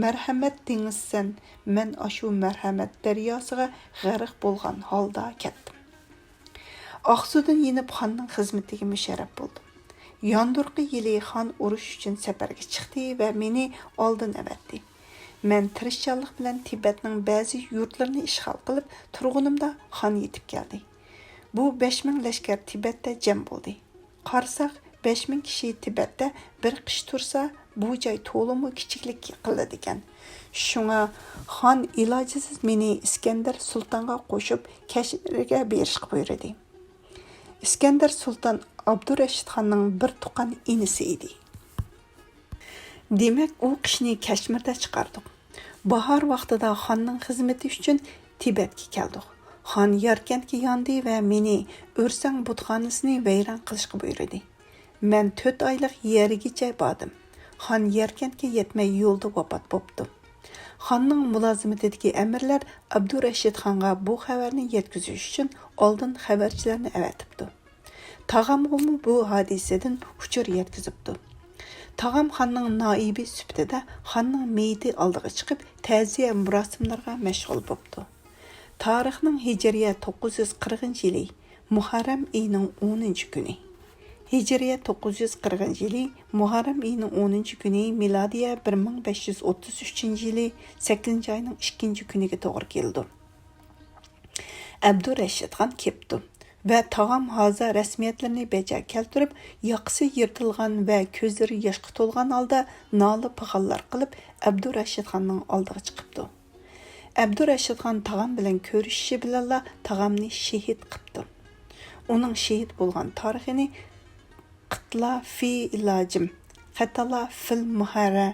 مەرھەمەت دېڭىزسەن، مەن ئاشۇ مەرھەمەت دەرياسىغا غەرق بولغان ھالدا كەتتىم. ئاقسۇدىن يېنىپ خاننىڭ خىزمىتىگە مۇشەررەپ بولدۇم. ياندۇرقى يىلى خان ئۇرۇش ئۈچۈن سەپەرگە چىقتى ۋە مېنى ئالدىن ئەۋەتتى. مەن تىرىشچانلىق بىلەن تىبەتنىڭ بەزى يۇرتلىرىنى ئىشغال قىلىپ تۇرغىنىمدا خان يېتىپ كەلدى. بۇ بەش مىڭ لەشكەر تىبەتتە جەم بولدى. قارىساق، بەش مىڭ كىشى تىبەتتە بىر قىش تۇرسا، بۇ جاي تولىمۇ كىچىكلىك قىلىدىكەن. شۇڭا خان ئىلاجىسىز مېنى ئىسكەندەر سۇلتانغا قوشۇپ، كەشمىرگە بېرىشقا بۇيرۇدى. ئىسكەندەر سۇلتان ئابدۇرەشىد خاننىڭ بىر تۇغقان ئىنىسى ئىدى. دېمەك، ئۇ قىشنى كەشمىردە چىقاردۇق. باھار ۋاقتىدا خاننىڭ خىزمىتى ئۈچۈن تىبەتكە كەلدۇق. خان ياركەنتكە ياندى ۋە مېنى ئۆرسەڭ بۇتخانىسىنى ۋەيران قىلىشقا بۇيرۇدى. مەن تۆت ئايلىق يەرگىچە باردىم. خان ياركەنتكە يەتمەي يولدا ۋاپات بوپتۇ. خاننىڭ مۇلازىمىتىدىكى ئەمىرلەر ئابدۇرەشىد خانغا بۇ خەۋەرنى يەتكۈزۈش ئۈچۈن ئالدىن خەۋەرچىلەرنى ئەۋەتىپتۇ. تاغامغىمۇ بۇ ھادىسىدىن ئۇچۇر يەتكۈزۈپتۇ. تاغام خاننىڭ نائىبى سۈپىتىدە خاننىڭ مېيىتى ئالدىغا چىقىپ، تەزىيە مۇراسىملىرىغا مەشغۇل بوپتۇ. تارىخنىڭ ھىجرىيە توققۇز يۈز قىرىقىنچى يىلى مۇھەررەم ئېيىنىڭ ئونىنچى كۈنى. ھىجرىيە توققۇز يۈز قىرىقىنچى يىلى مۇھەررەم ئېيىنىڭ ئونىنچى كۈنى، مىلادىيە بىر مىڭ بەش يۈز ئوتتۇز ئۈچىنچى يىلى سەككىزىنچى ئاينىڭ ئىككىنچى كۈنىگە توغرا كېلىدۇ. ئابدۇرەشىد خان كېپتۇ ۋە تاغام ھازا رەسمىيەتلىرىنى بەجا كەلتۈرۈپ، ياقىسى يىرتىلغان ۋە كۆزلىرى ياشقا تولغان ھالدا نالە پىغانلار قىلىپ، ئابدۇرەشىد خاننىڭ ئالدىغا چىقىپتۇ. ئابدۇرەشىد خان تاغام بىلەن كۆرۈشۈشى بىلەنلا تاغامنى شېھىت قىپتۇ. ئۇنىڭ شېھىت بولغان تارىخىنى قىتلا في ئىلاجىم، قەتلا فىل مۇھەررە،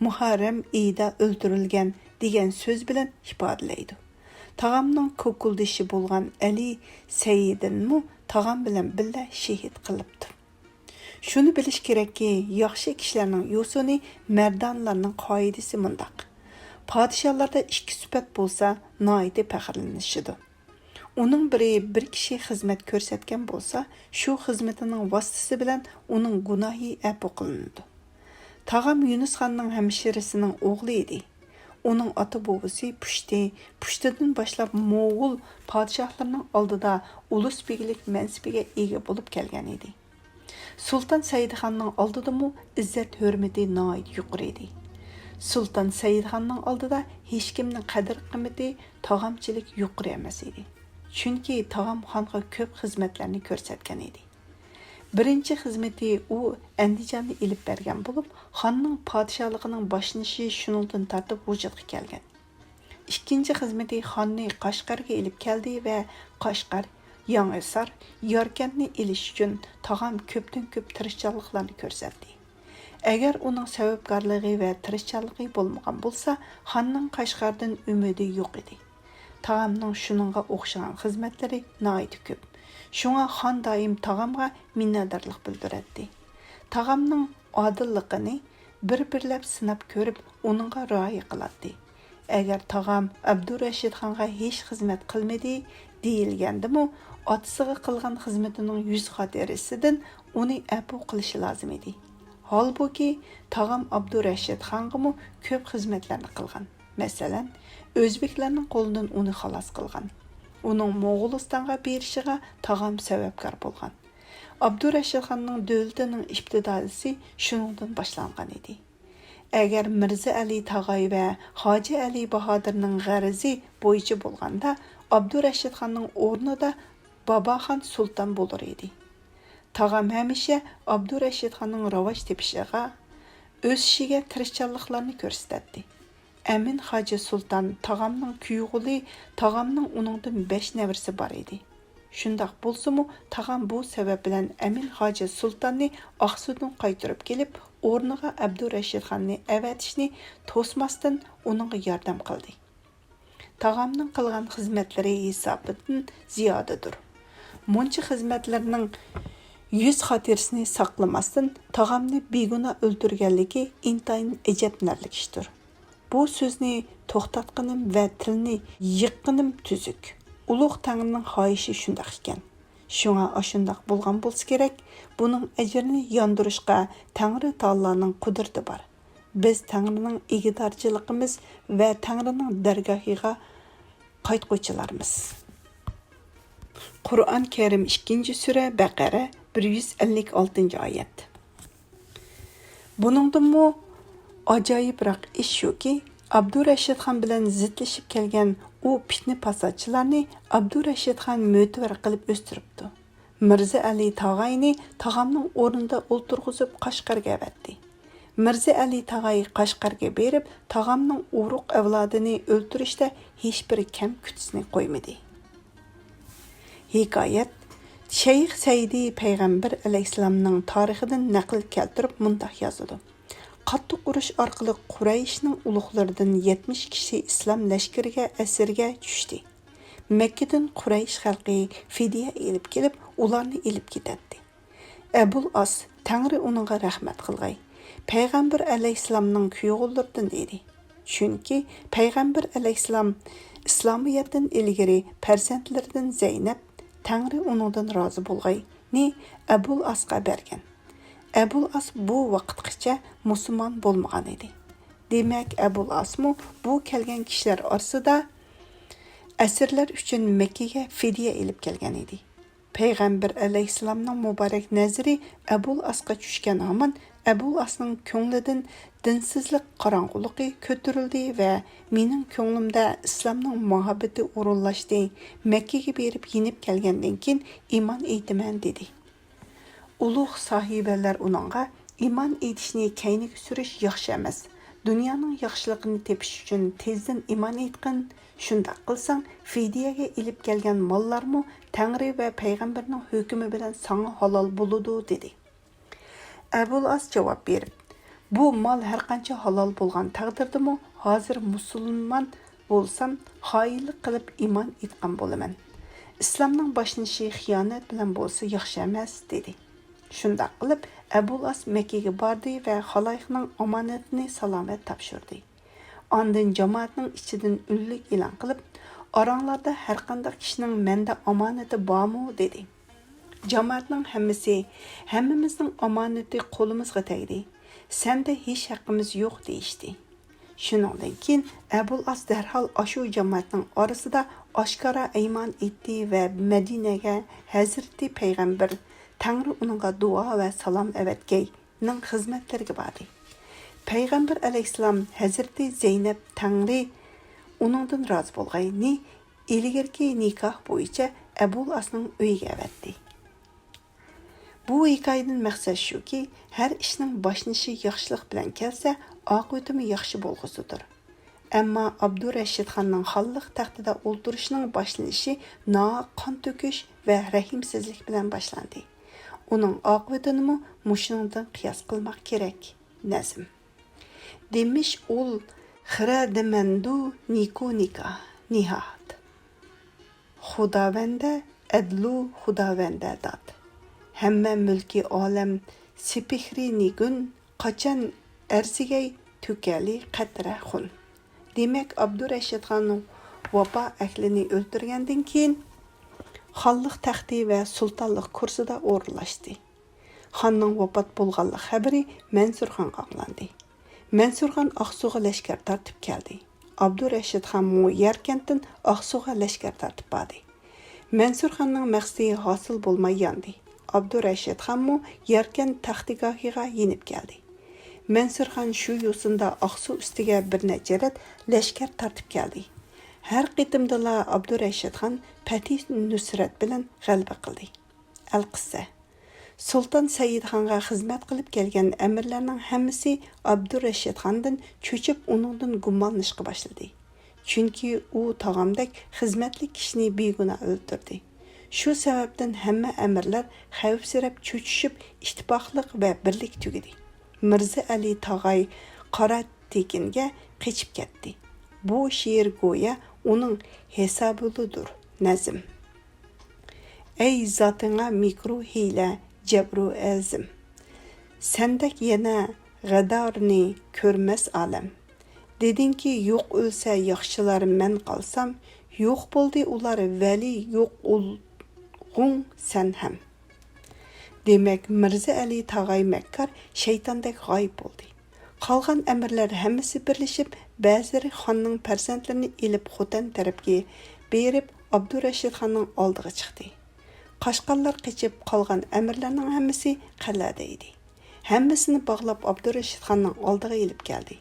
مۇھەررەم ئېيىدا ئۆلتۈرۈلگەن دېگەن سۆز بىلەن ئىپادىلەيدۇ. تاغامنىڭ كوكۇلدىشى بولغان ئەلى سەيىدىنمۇ تاغام بىلەن بىللە شېھىت قىلىپتۇ. شۇنى بىلىش كېرەككى، ياخشى كىشىلەرنىڭ يوسۇنى، مەردانلارنىڭ قائىدىسى مۇنداق. پادىشاھلاردا ئىككى سۈپەت بولسا، ناھايىتى پەخىرلىنىشىدۇ. ئۇنىڭ بىرى بىر كىشى خىزمەت كۆرسەتكەن بولسا، شۇ خىزمىتىنىڭ ۋاسىتىسى بىلەن ئۇنىڭ گۇناھى ئەپۇ قىلىنىدۇ. تاغام يۇنۇس خاننىڭ ھەمشىرىسىنىڭ ئوغلى ئىدى. ئۇنىڭ ئاتا-بوۋىسى پۇشتى، پۇشتىدىن باشلاپ موغۇل پادىشاھلىرىنىڭ ئالدىدا ئۇلۇس بىگلىك مەنسىپىگە ئىگە بولۇپ كەلگەن ئىدى. سۇلتان سەئىدخاننىڭ ئالدىدىمۇ ئىززەت-ھۆرمىتى ناھايىتى يۇقىرى ئىدى. سۇلتان سەئىدخاننىڭ ئالدىدا ھېچكىمنىڭ قەدىر-قىممىتى تاغامچىلىك يۇقىرى ئەمەس ئىدى. چۈنكى تاغام خانغا كۆپ خىزمەتلەرنى كۆرسەتكەن ئىدى. بىرىنچى خىزمىتى ئۇ ئەندىجاننى ئېلىپ بەرگەن بولۇپ، خاننىڭ پادىشاھلىقىنىڭ باشلىنىشى شۇنىڭدىن تارتىپ ۋۇجۇدقا كەلگەن. ئىككىنچى خىزمىتى خاننى قەشقەرگە ئېلىپ كەلدى ۋە قەشقەر، يېڭىھىسار، ياركەنتنى ئېلىش ئۈچۈن تاغام كۆپتىن-كۆپ تىرىشچانلىقلارنى كۆرسەتتى. ئەگەر ئۇنىڭ سەۋەبكارلىقى ۋە تىرىشچانلىقى بولمىغان بولسا، خاننىڭ قەشقەردىن ئۈمىدى يوق ئىدى. تاغامنىڭ شۇنىڭغا ئوخشىغان خىزمەتلىرى ناھايىتى كۆپ. شۇڭا خان دائىم تاغامغا مىننەتدارلىق بىلدۈرەتتى. تاغامنىڭ ئادىللىقىنى بىر-بىرلەپ سىناپ كۆرۈپ، ئۇنىڭغا رىئايە قىلاتتى. ئەگەر تاغام ئابدۇرەشىد خانغا ھېچ خىزمەت قىلمىدى دېيىلگەندىمۇ، ئاتىسىغا قىلغان خىزمىتىنىڭ يۈز خاتىرىسىدىن ئۇنى ئەپۇ قىلىشى لازىم ئىدى. ھالبۇكى، تاغام ئابدۇرەشىد خانغىمۇ كۆپ خىزمەتلەرنى قىلغان. مەسىلەن، ئۆزبېكلەرنىڭ قولىدىن ئۇنى خالاس قىلغان. ئۇنىڭ موغۇلىستانغا بېرىشىغا تاغام سەۋەبكار بولغان. ئابدۇرەشىد خاننىڭ دۆلىتىنىڭ ئىپتىدائىيسى شۇنىڭدىن باشلانغان ئىدى. ئەگەر مىرزا ئەلى تاغاي ۋە ھاجى ئەلى باھادىرنىڭ غەرىزى بويىچە بولغاندا، ئابدۇرەشىد خاننىڭ ئورنىدا باباخان سۇلتان بولۇر ئىدى. تاغام ھەمىشە ئابدۇرەشىد خاننىڭ راۋاج تېپىشىغا، ئۆسۈشىگە تىرىشچانلىقلارنى كۆرسىتەتتى. ئەمىن خاجى سۇلتان تاغامنىڭ كۈيئوغلى، تاغامنىڭ ئۇنىڭدىن بەش نەۋرىسى بار ئىدى. شۇنداق بولسىمۇ، تاغام بۇ سەۋەب بىلەن ئەمىن خاجى سۇلتاننى ئاقسۇدىن قايتۇرۇپ كېلىپ، ئورنىغا ئابدۇرەشىد خاننى ئەۋەتىشنى توسماستىن ئۇنىڭغا ياردەم قىلدى. تاغامنىڭ قىلغان خىزمەتلىرى ھېسابىدىن زىيادىدۇر. مۇنچە خىزمەتلىرىنىڭ يۈز خاتىرىسىنى ساقلىماستىن، تاغامنى بىگۇناھ ئۆلتۈرگەنلىكى ئىنتايىن ئەجەبلىنەرلىك ئىشتۇر. بۇ سۆزنى توختاتقىنىم ۋە تىلنى يىغقىنىم تۈزۈك. ئۇلۇغ تەڭرىنىڭ خاھىشى شۇنداق ئىكەن. شۇڭا ئاشۇنداق بولغان بولسا كېرەك، بۇنىڭ ئەجرىنى ياندۇرۇشقا تەڭرى تائالانىڭ قۇدرىتى بار. بىز تەڭرىنىڭ ئىگىدارچىلىقىمىز ۋە تەڭرىنىڭ دەرگاھىغا قايتقۇچىلارمىز. قۇرئان كەرىم، ئىككىنچى سۈرە، بەقەرە، بىر يۈز ئەللىك ئالتىنچى ئايەت. بۇنىڭدىنمۇ ئاجايىپراق ئىش شۇكى، ئابدۇرەشىد خان بىلەن زىتلىشىپ كەلگەن ئۇ پىتنە-پاساتچىلارنى ئابدۇرەشىد خان مۆتىۋەر قىلىپ ئۆستۈرۈپتۇ. مىرزا ئەلى تاغاينى تاغامنىڭ ئورنىدا ئولتۇرغۇزۇپ قەشقەرگە ئەۋەتتى. مىرزا ئەلى تاغاي قەشقەرگە بېرىپ، تاغامنىڭ ئۇرۇق-ئەۋلادىنى ئۆلتۈرۈشتە ھېچبىر كەم-كۈتۈزنى قويمىدى. ھېكايەت شەيخ سەئىدى پەيغەمبەر ئەلەيھىسسالامنىڭ تارىخىدىن نەقىل كەلتۈرۈپ مۇنداق يازىدۇ: قاتتىق ئۇرۇش ئارقىلىق قۇرەيشنىڭ ئۇلۇغلىرىدىن يەتمىش كىشى ئىسلام لەشكىرىگە ئەسىرگە چۈشتى. مەككىدىن قۇرەيش خەلقى فىدىيە ئېلىپ كېلىپ، ئۇلارنى ئېلىپ كېتەتتى. ئەبۇل ئاس، تەڭرى ئۇنىڭغا رەھمەت قىلغاي، پەيغەمبەر ئەلەيھىسسالامنىڭ كۈيئوغۇللىرىدىن ئىدى. چۈنكى پەيغەمبەر ئەلەيھىسسالام ئىسلامىيەتتىن ئىلگىرى پەرزەنتلىرىدىن زەينەپ، تەڭرى ئۇنىڭدىن رازى بولغاينى، ئەبۇل ئاسقا بەرگەن. ئەبۇل ئاس بۇ ۋاقىتقىچە مۇسۇلمان بولمىغان ئىدى. دېمەك، ئەبۇل ئاسمۇ بۇ كەلگەن كىشىلەر ئارىسىدا ئەسىرلەر ئۈچۈن مەككىگە فىدىيە ئېلىپ كەلگەن ئىدى. پەيغەمبەر ئەلەيھىسسالامنىڭ مۇبارەك نەزىرى ئەبۇل ئاسقا چۈشكەن ھامان ئەبۇل ئاسنىڭ كۆڭلىدىن دىنسىزلىق قاراڭغۇلۇقى كۆتۈرۈلدى ۋە مېنىڭ كۆڭلۈمدە ئىسلامنىڭ مۇھەببىتى ئورۇنلاشتى، مەككىگە بېرىپ يېنىپ كەلگەندىن كېيىن ئىمان ئېيتىمەن، دېدى. ئۇلۇغ ساھىبەلەر ئۇنىڭغا، ئىمان ئېيتىشنى كەينىگە سۈرۈش ياخشى ئەمەس. دۇنيانىڭ ياخشىلىقىنى تېپىش ئۈچۈن تېزدىن ئىمان ئېيتقىن. شۇنداق قىلساڭ، فىدىيەگە ئېلىپ كەلگەن ماللارمۇ تەڭرى ۋە پەيغەمبەرنىڭ ھۆكمى بىلەن ساڭا ھالال بولىدۇ، دېدى. ئەبۇل ئاس جاۋاب بېرىپ، بۇ مال ھەرقانچە ھالال بولغان تەقدىردىمۇ، ھازىر مۇسۇلمان بولسام، خائىنلىق قىلىپ ئىمان ئېيتقان بولىمەن. ئىسلامنىڭ باشلىنىشى خىيانەت بىلەن بولسا ياخشى ئەمەس، دېدى. شۇنداق قىلىپ، ئەبۇل ئاس مەككىگە باردى ۋە خالايىقنىڭ ئامانىتىنى سالامەت تاپشۇردى. ئاندىن جامائەتنىڭ ئىچىدىن ئۈنلۈك ئېلان قىلىپ، ئاراڭلاردا ھەرقانداق كىشىنىڭ مەندە ئامانىتى بارمۇ؟ دېدى. جامائەتنىڭ ھەممىسى، ھەممىمىزنىڭ ئامانىتى قولىمىزغا تەگدى. سەندە ھېچ ھەققىمىز يوق، دېيىشتى. شۇنىڭدىن كېيىن ئەبۇل ئاس دەرھال ئاشۇ جامائەتنىڭ ئارىسىدا ئاشكارا ئىمان ئېيتتى ۋە مەدىنەگە ھەزرىتى پەيغەمبەر، تەڭرى ئۇنىڭغا دۇئا ۋە سالام ئەۋەتكەي، نىڭ خىزمەتلىرىگە باردى. پەيغەمبەر ئەلەيھىسسالام ھەزرىتى زەينەپ، تەڭرى ئۇنىڭدىن رازى بولغاينى، ئىلگىرىكى نىكاھ بويىچە ئەبۇل ئاسنىڭ ئۆيىگە ئەۋەتتى. بۇ ھېكايىدىن مەقسەت شۇكى، ھەر ئىشنىڭ باشلىنىشى ياخشىلىق بىلەن كەلسە، ئاقىۋىتىمۇ ياخشى بولغۇسىدۇر. ئەمما ئابدۇرەشىدخاننىڭ خانلىق تەختىدە ئولتۇرۇشىنىڭ باشلىنىشى ناھەق قان تۆكۈش ۋە رەھىمسىزلىك بىلەن باشلاندى. ئۇنىڭ ئاقىۋىتىنىمۇ مۇشۇنىڭدىن قىياس قىلماق كېرەك. نەزم. دېمىش ئۇل خىرە دېمەندۇ نىكۇ نىكا نىھات. خۇداۋەندە ئەدلۇ خۇداۋەندە داد. ھەممە مۈلكى ئالەم سېپىخرى نىگۈن، قاچان ئەرزىگەي تۆكەلى قەترە خۇن. دېمەك، ئابدۇرەشىدخان ۋاپا ئەھلىنى ئۆلتۈرگەندىن كېيىن، خانلىق تەختى ۋە سۇلتانلىق كۇرسىدا ئورۇنلاشتى. خاننىڭ ۋاپات بولغانلىق خەۋىرى مەنسۇرخانغا ئاڭلاندى. مەنسۇرخان ئاقسۇغا لەشكەر تارتىپ كەلدى. ئابدۇرەشىدخانمۇ ياركەنتتىن ئاقسۇغا لەشكەر تارتىپ باردى. مەنسۇرخاننىڭ مەقسىتى ھاسىل بولماي ياندى. ئابدۇرەشىدخانمۇ ياركەنت تەختىگاھىغا يېنىپ كەلدى. مەنسۇرخان شۇ يوسۇندا ئاقسۇ ئۈستىگە بىر نەچچە رەت لەشكەر تارتىپ كەلدى. ھەر قېتىمدىلا ئابدۇرەشىدخان پەتھى نۇسرەت بىلەن غەلىبە قىلدى. ئەلقىسسە. سۇلتان سەئىدخانغا خىزمەت قىلىپ كەلگەن ئەمىرلەرنىڭ ھەممىسى ئابدۇرەشىدخاندىن چۆچۈپ، ئۇنىڭدىن گۇمانلىنىشقا باشلىدى. چۈنكى ئۇ تاغامدەك خىزمەتلىك كىشىنى بىگۇناھ ئۆلتۈردى. شۇ سەۋەبتىن ھەممە ئەمىرلەر خەۋپسىرەپ، چۆچۈشۈپ، ئىتتىپاقلىق ۋە بىرلىك تۈگىدى. مىرزا ئەلى تاغاي قارا تېكىنگە قېچىپ كەتتى. بۇ شېئىر گويا ئۇنىڭ ھېسابىدۇر، نەزم. ئەي زاتىڭا مىكرۇ ھىيلە، جەبرۇ ئەزىم! سەندەك يەنە غەدارنى كۆرمەس ئالەم. دېدىڭكى، يوق ئۆلسە ياخشىلار، مەن قالسام، يوق بولدى ئۇلار، ۋەلى يوق ئۇلغۇڭ سەن ھەم. دېمەك، مىرزا ئەلى تاغاي مەككار شەيتاندەك غايىب بولدى. قالغان ئەمىرلەر ھەممىسى بىرلىشىپ، بەزىلىرى خاننىڭ پەرزەنتلىرىنى ئېلىپ، خوتەن تەرەپكە بېرىپ، ئابدۇرەشىدخاننىڭ ئالدىغا چىقتى. قاچقانلار قېچىپ، قالغان ئەمىرلەرنىڭ ھەممىسى قەلئەدە ئىدى. ھەممىسىنى باغلاپ، ئابدۇرەشىدخاننىڭ ئالدىغا ئېلىپ كەلدى.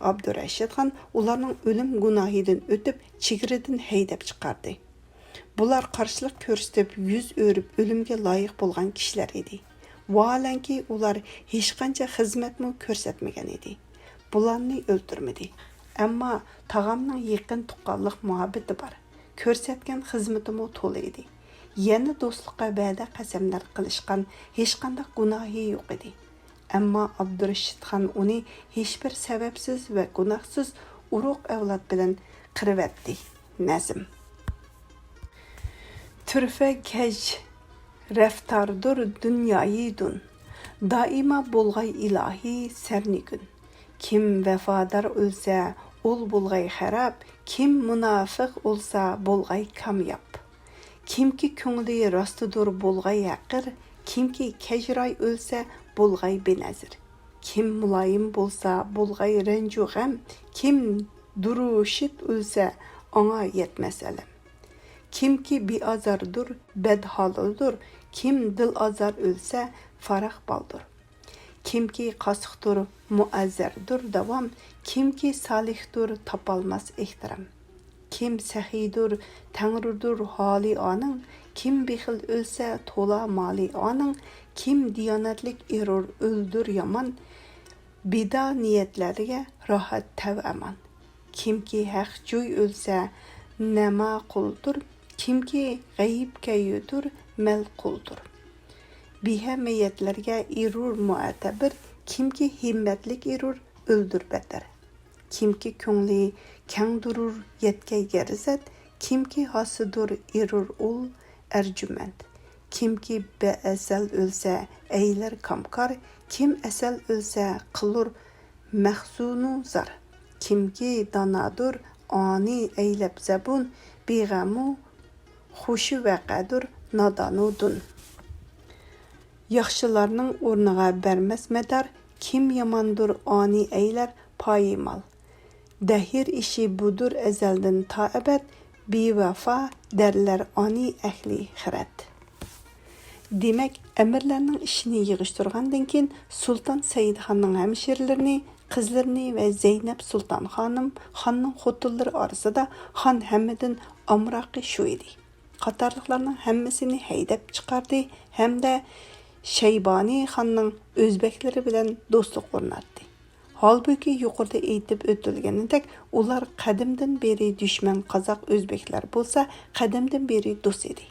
ئابدۇرەشىدخان ئۇلارنىڭ ئۆلۈم گۇناھىدىن ئۆتۈپ، چېگرىدىن ھەيدەپ چىقاردى. بۇلار قارشىلىق كۆرسىتىپ، يۈز ئۆرۈپ ئۆلۈمگە لايىق بولغان كىشىلەر ئىدى. ۋاھالەنكى، ئۇلار ھېچقانچە خىزمەتمۇ كۆرسەتمىگەن ئىدى. بۇلارنى ئۆلتۈرمىدى. ئەمما تاغامنىڭ يېقىن تۇغقانلىق مۇھەببىتى بار. كۆرسەتكەن خىزمىتىمۇ تولا ئىدى. يەنە دوستلۇققا ۋەدە قەسەملەر قىلىشقان ھېچقانداق گۇناھى يوق ئىدى. ئەمما ئابدۇرېشىت خان ئۇنى ھېچبىر سەۋەبسىز ۋە گۇناھسىز ئۇرۇق ئەۋلاد بىلەن قىرىۋەتتى. نەزم. تۈرفە كەج رەفتاردۇر دۇنيايى دۇن، دائىما بولغاي ئىلاھى سەرنىگۈن. كىم ۋەپادار ئۆلسە، ئۇل بولغاي خاراب، كىم مۇناپىق ئۆلسە بولغاي كامياب. كىمكى كۆڭلى راستىدۇر بولغاي ھەقىر، كىمكى كەجراي ئۆلسە بولغاي بىنەزىر. كىم مۇلايىم بولسا بولغاي رەنجۇ غەم، كىم دۇرۇشىت ئۆلسە ئاڭا يەتمەس ئەلەم. كىمكى بىئازاردۇر، بەدھالدۇر، كىم دىل ئازار ئۆلسە فاراغ بالدۇر. كىمكى قاسىقتۇر، مۇئەززەردۇر داۋام، كىمكى سالىھتۇر، تاپالماس ئېھتىرام. كىم سەخىيدۇر، تەڭرىدۇر ھالى ئانىڭ، كىم بېخىل ئۆلسە تولا مالى ئانىڭ، كىم دىيانەتلىك ئېرۇر ئۆلدۈر يامان، بىدا نىيەتلەرگە راھەت تەۋ ئامان. كىمكى ھەق جۇي ئۆلسە ناماقۇلدۇر، كىمكى غەيىبكە يۈدۈر مەلقۇلدۇر. بىھەمىيەتلەرگە ئېرۇر مۇئتەبىر، كىمكى ھىممەتلىك ئېرۇر ئۆلدۈر بەتەر. كىمكى كۆڭلى كەڭدۇرۇر يەتكەي غەرىزەت، كىمكى ھاسىدۇر ئېرۇر ئۇل ئەرجۇمەند. كىمكى بەئەزەل ئۆلسە ئەيلەر كامكار، كىم ئەسەل ئۆلسە قىلۇر مەخزۇنۇ زار. كىمكى دانادۇر ئانى ئەيلەپ زەبۇن، بىغەمۇ خۇشۇ ۋەقەدۇر نادانۇ دۇن. ياخشىلارنىڭ ئورنىغا بەرمەس مەدار، كىم ياماندۇر ئانى ئەيلەر پايىمال. دەھر ئىشى بۇدۇر ئەزەلدىن تا ئەبەد، بىۋەفا دەرلەر ئانى ئەھلى خىرەت. دېمەك، ئەمىرلەرنىڭ ئىشىنى يىغىشتۇرغاندىن كېيىن، سۇلتان سەئىدخاننىڭ ھەمشىرىلىرىنى، قىزلىرىنى ۋە زەينەپ سۇلتان خانىم خاننىڭ خوتۇنلىرى ئارىسىدا خان ھەممىدىن ئامراقى شۇ ئىدى. قاتارلىقلارنىڭ ھەممىسىنى ھەيدەپ چىقاردى ھەمدە شەيبانى خاننىڭ ئۆزبەكلىرى بىلەن دوستلۇق ئورناتتى. ھالبۇكى، يۇقىرىدا ئېيتىپ ئۆتۈلگىنىدەك، ئۇلار قەدىمدىن بېرى دۈشمەن قازاق ئۆزبېكلەر بولسا، قەدىمدىن بېرى دوست ئىدى.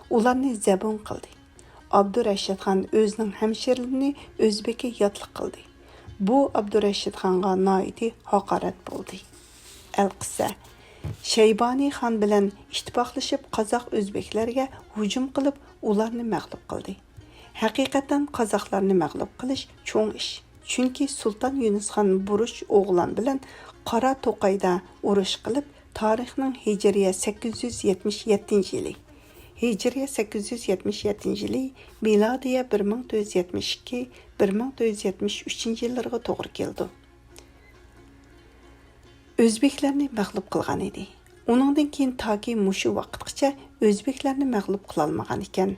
ئۇلارنى زەبۇن قىلدى. ئابدۇرەشىد خان ئۆزىنىڭ ھەمشىرىلىرىنى ئۆزبېككە ياتلىق قىلدى. بۇ ئابدۇرەشىد خانغا ناھايىتى ھاقارەت بولدى. ئەلقىسسە، شەيبانى خان بىلەن ئىتتىپاقلىشىپ، قازاق ئۆزبېكلەرگە ھۇجۇم قىلىپ، ئۇلارنى مەغلۇپ قىلدى. ھەقىقەتەن قازاقلارنى مەغلۇپ قىلىش چوڭ ئىش. چۈنكى سۇلتان يۇنۇس خان بۇرۇچ ئوغلان بىلەن قارا توقايدا ئۇرۇش قىلىپ، تارىخنىڭ ھىجرىيە سەككىز يۈز يەتمىش يەتتىنچى يىلى، ھىجرىيە سەككىز يۈز يەتمىش يەتتىنچى يىلى، مىلادىيە بىر مىڭ تۆت يۈز يەتمىش ئىككى، بىر مىڭ تۆت يۈز يەتمىش ئۈچىنچى يىللىرىغا توغرا كېلىدۇ. ئۆزبېكلەرنى مەغلۇپ قىلغان ئىدى. ئۇنىڭدىن كېيىن تاكى مۇشۇ ۋاقىتقىچە ئۆزبېكلەرنى مەغلۇپ قىلالمىغان ئىكەن.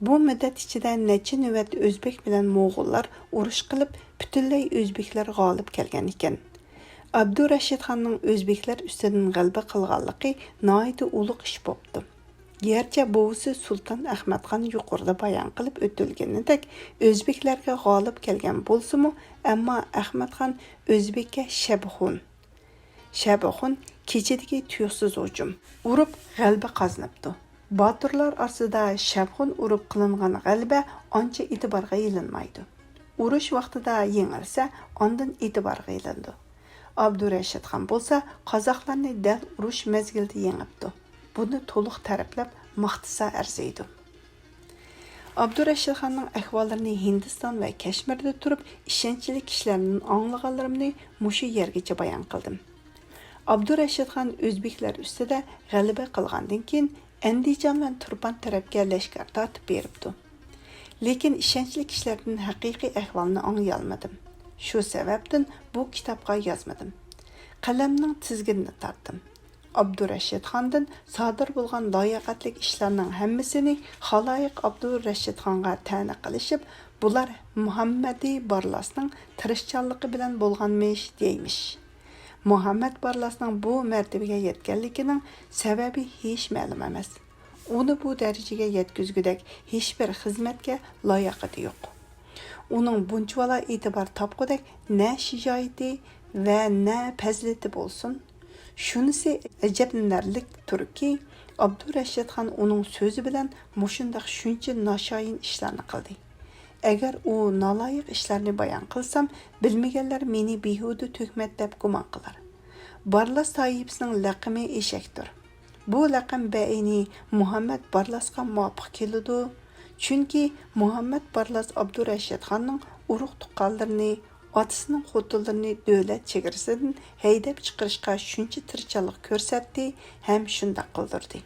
بۇ مۇددەت ئىچىدە نەچچە نۆۋەت ئۆزبېك بىلەن موغۇللار ئۇرۇش قىلىپ، پۈتۈنلەي ئۆزبېكلەر غالىب كەلگەن ئىكەن. ئابدۇرەشىد خاننىڭ ئۆزبېكلەر ئۈستىدىن غەلىبە قىلغانلىقى ناھايىتى ئۇلۇغ ئىش بوپتۇ. گەرچە بوۋىسى سۇلتان ئەخمەت خان يۇقىرىدا بايان قىلىپ ئۆتۈلگىنىدەك، ئۆزبېكلەرگە غالىب كەلگەن بولسىمۇ، ئەمما ئەخمەت خان ئۆزبېككە شەبخۇن، شەبخۇن كېچىدىكى تۇيۇقسىز ھۇجۇم، ئۇرۇپ غەلىبە قازىنىپتۇ. باتۇرلار ئارىسىدا شەبخۇن ئۇرۇپ قىلىنغان غەلىبە ئانچە ئېتىبارغا ئېلىنمايدۇ. ئۇرۇش ۋاقتىدا يېڭىلسە، ئاندىن ئېتىبارغا ئېلىنىدۇ. ئابدۇرەشىد خان بولسا قازاقلارنى دەل ئۇرۇش مەزگىلىدە يېڭىپتۇ. بۇنى تولۇق تەرىپلەپ ماختىسا ئەرزىيدۇ. ئابدۇرەشىد خاننىڭ ئەھۋاللىرىنى ھىندىستان ۋە كەشمىردە تۇرۇپ ئىشەنچلىك كىشىلەردىن ئاڭلىغانلىرىمنى مۇشۇ يەرگىچە بايان قىلدىم. ئابدۇرەشىد خان ئۆزبېكلەر ئۈستىدە غەلىبە قىلغاندىن كېيىن، ئەندىجان بىلەن تۇرپان تەرەپكە لەشكەر تارتىپ بېرىپتۇ. لېكىن ئىشەنچلىك كىشىلەردىن ھەقىقىي ئەھۋالنى ئاڭلىيالمىدىم. شۇ سەۋەبتىن بۇ كىتابقا يازمىدىم. قەلەمنىڭ تىزگىنىنى تارتتىم. ئابدۇرەشىد خاندىن سادىر بولغان لاياقەتلىك ئىشلارنىڭ ھەممىسىنى خالايىق ئابدۇرەشىد خانغا تەنە قىلىشىپ، بۇلار مۇھەممەدى بارلاسنىڭ تىرىشچانلىقى بىلەن بولغانمىش دەيمىش. مۇھەممەد بارلاسنىڭ بۇ مەرتىۋىگە يەتكەنلىكىنىڭ سەۋەبى ھېچ مەلۇم ئەمەس. ئۇنى بۇ دەرىجىگە يەتكۈزگۈدەك ھېچبىر خىزمەتكە لاياقىتى يوق. ئۇنىڭ بۇنچىۋالا ئېتىبار تاپقۇدەك نە شىجائىتى ۋە نە پەزىلىتى بولسۇن. شۇنىسى ئەجەبلىنەرلىكتۇركى، ئابدۇرەشىد خان ئۇنىڭ سۆزى بىلەن مۇشۇنداق شۇنچە ناشايان ئىشلارنى قىلدى. ئەگەر ئۇ نالايىق ئىشلارنى بايان قىلسام، بىلمىگەنلەر مېنى بىھۇدە تۆھمەت دەپ گۇمان قىلار. بارلاس تائىپىسىنىڭ لەقىمى ئېشەكتۇر. بۇ لەقەم بەئەينى مۇھەممەد بارلاسقا مۇۋاپىق كېلىدۇ. چۈنكى مۇھەممەد بارلاس ئابدۇرەشىد خاننىڭ ئۇرۇق-تۇغقانلىرىنى ئاتىسىنىڭ خوتۇنلىرىنى دۆلەت چېگرىسىدىن ھەيدەپ چىقىرىشقا شۇنچە تىرىشچانلىق كۆرسەتتى ھەم شۇنداق قىلدۇردى.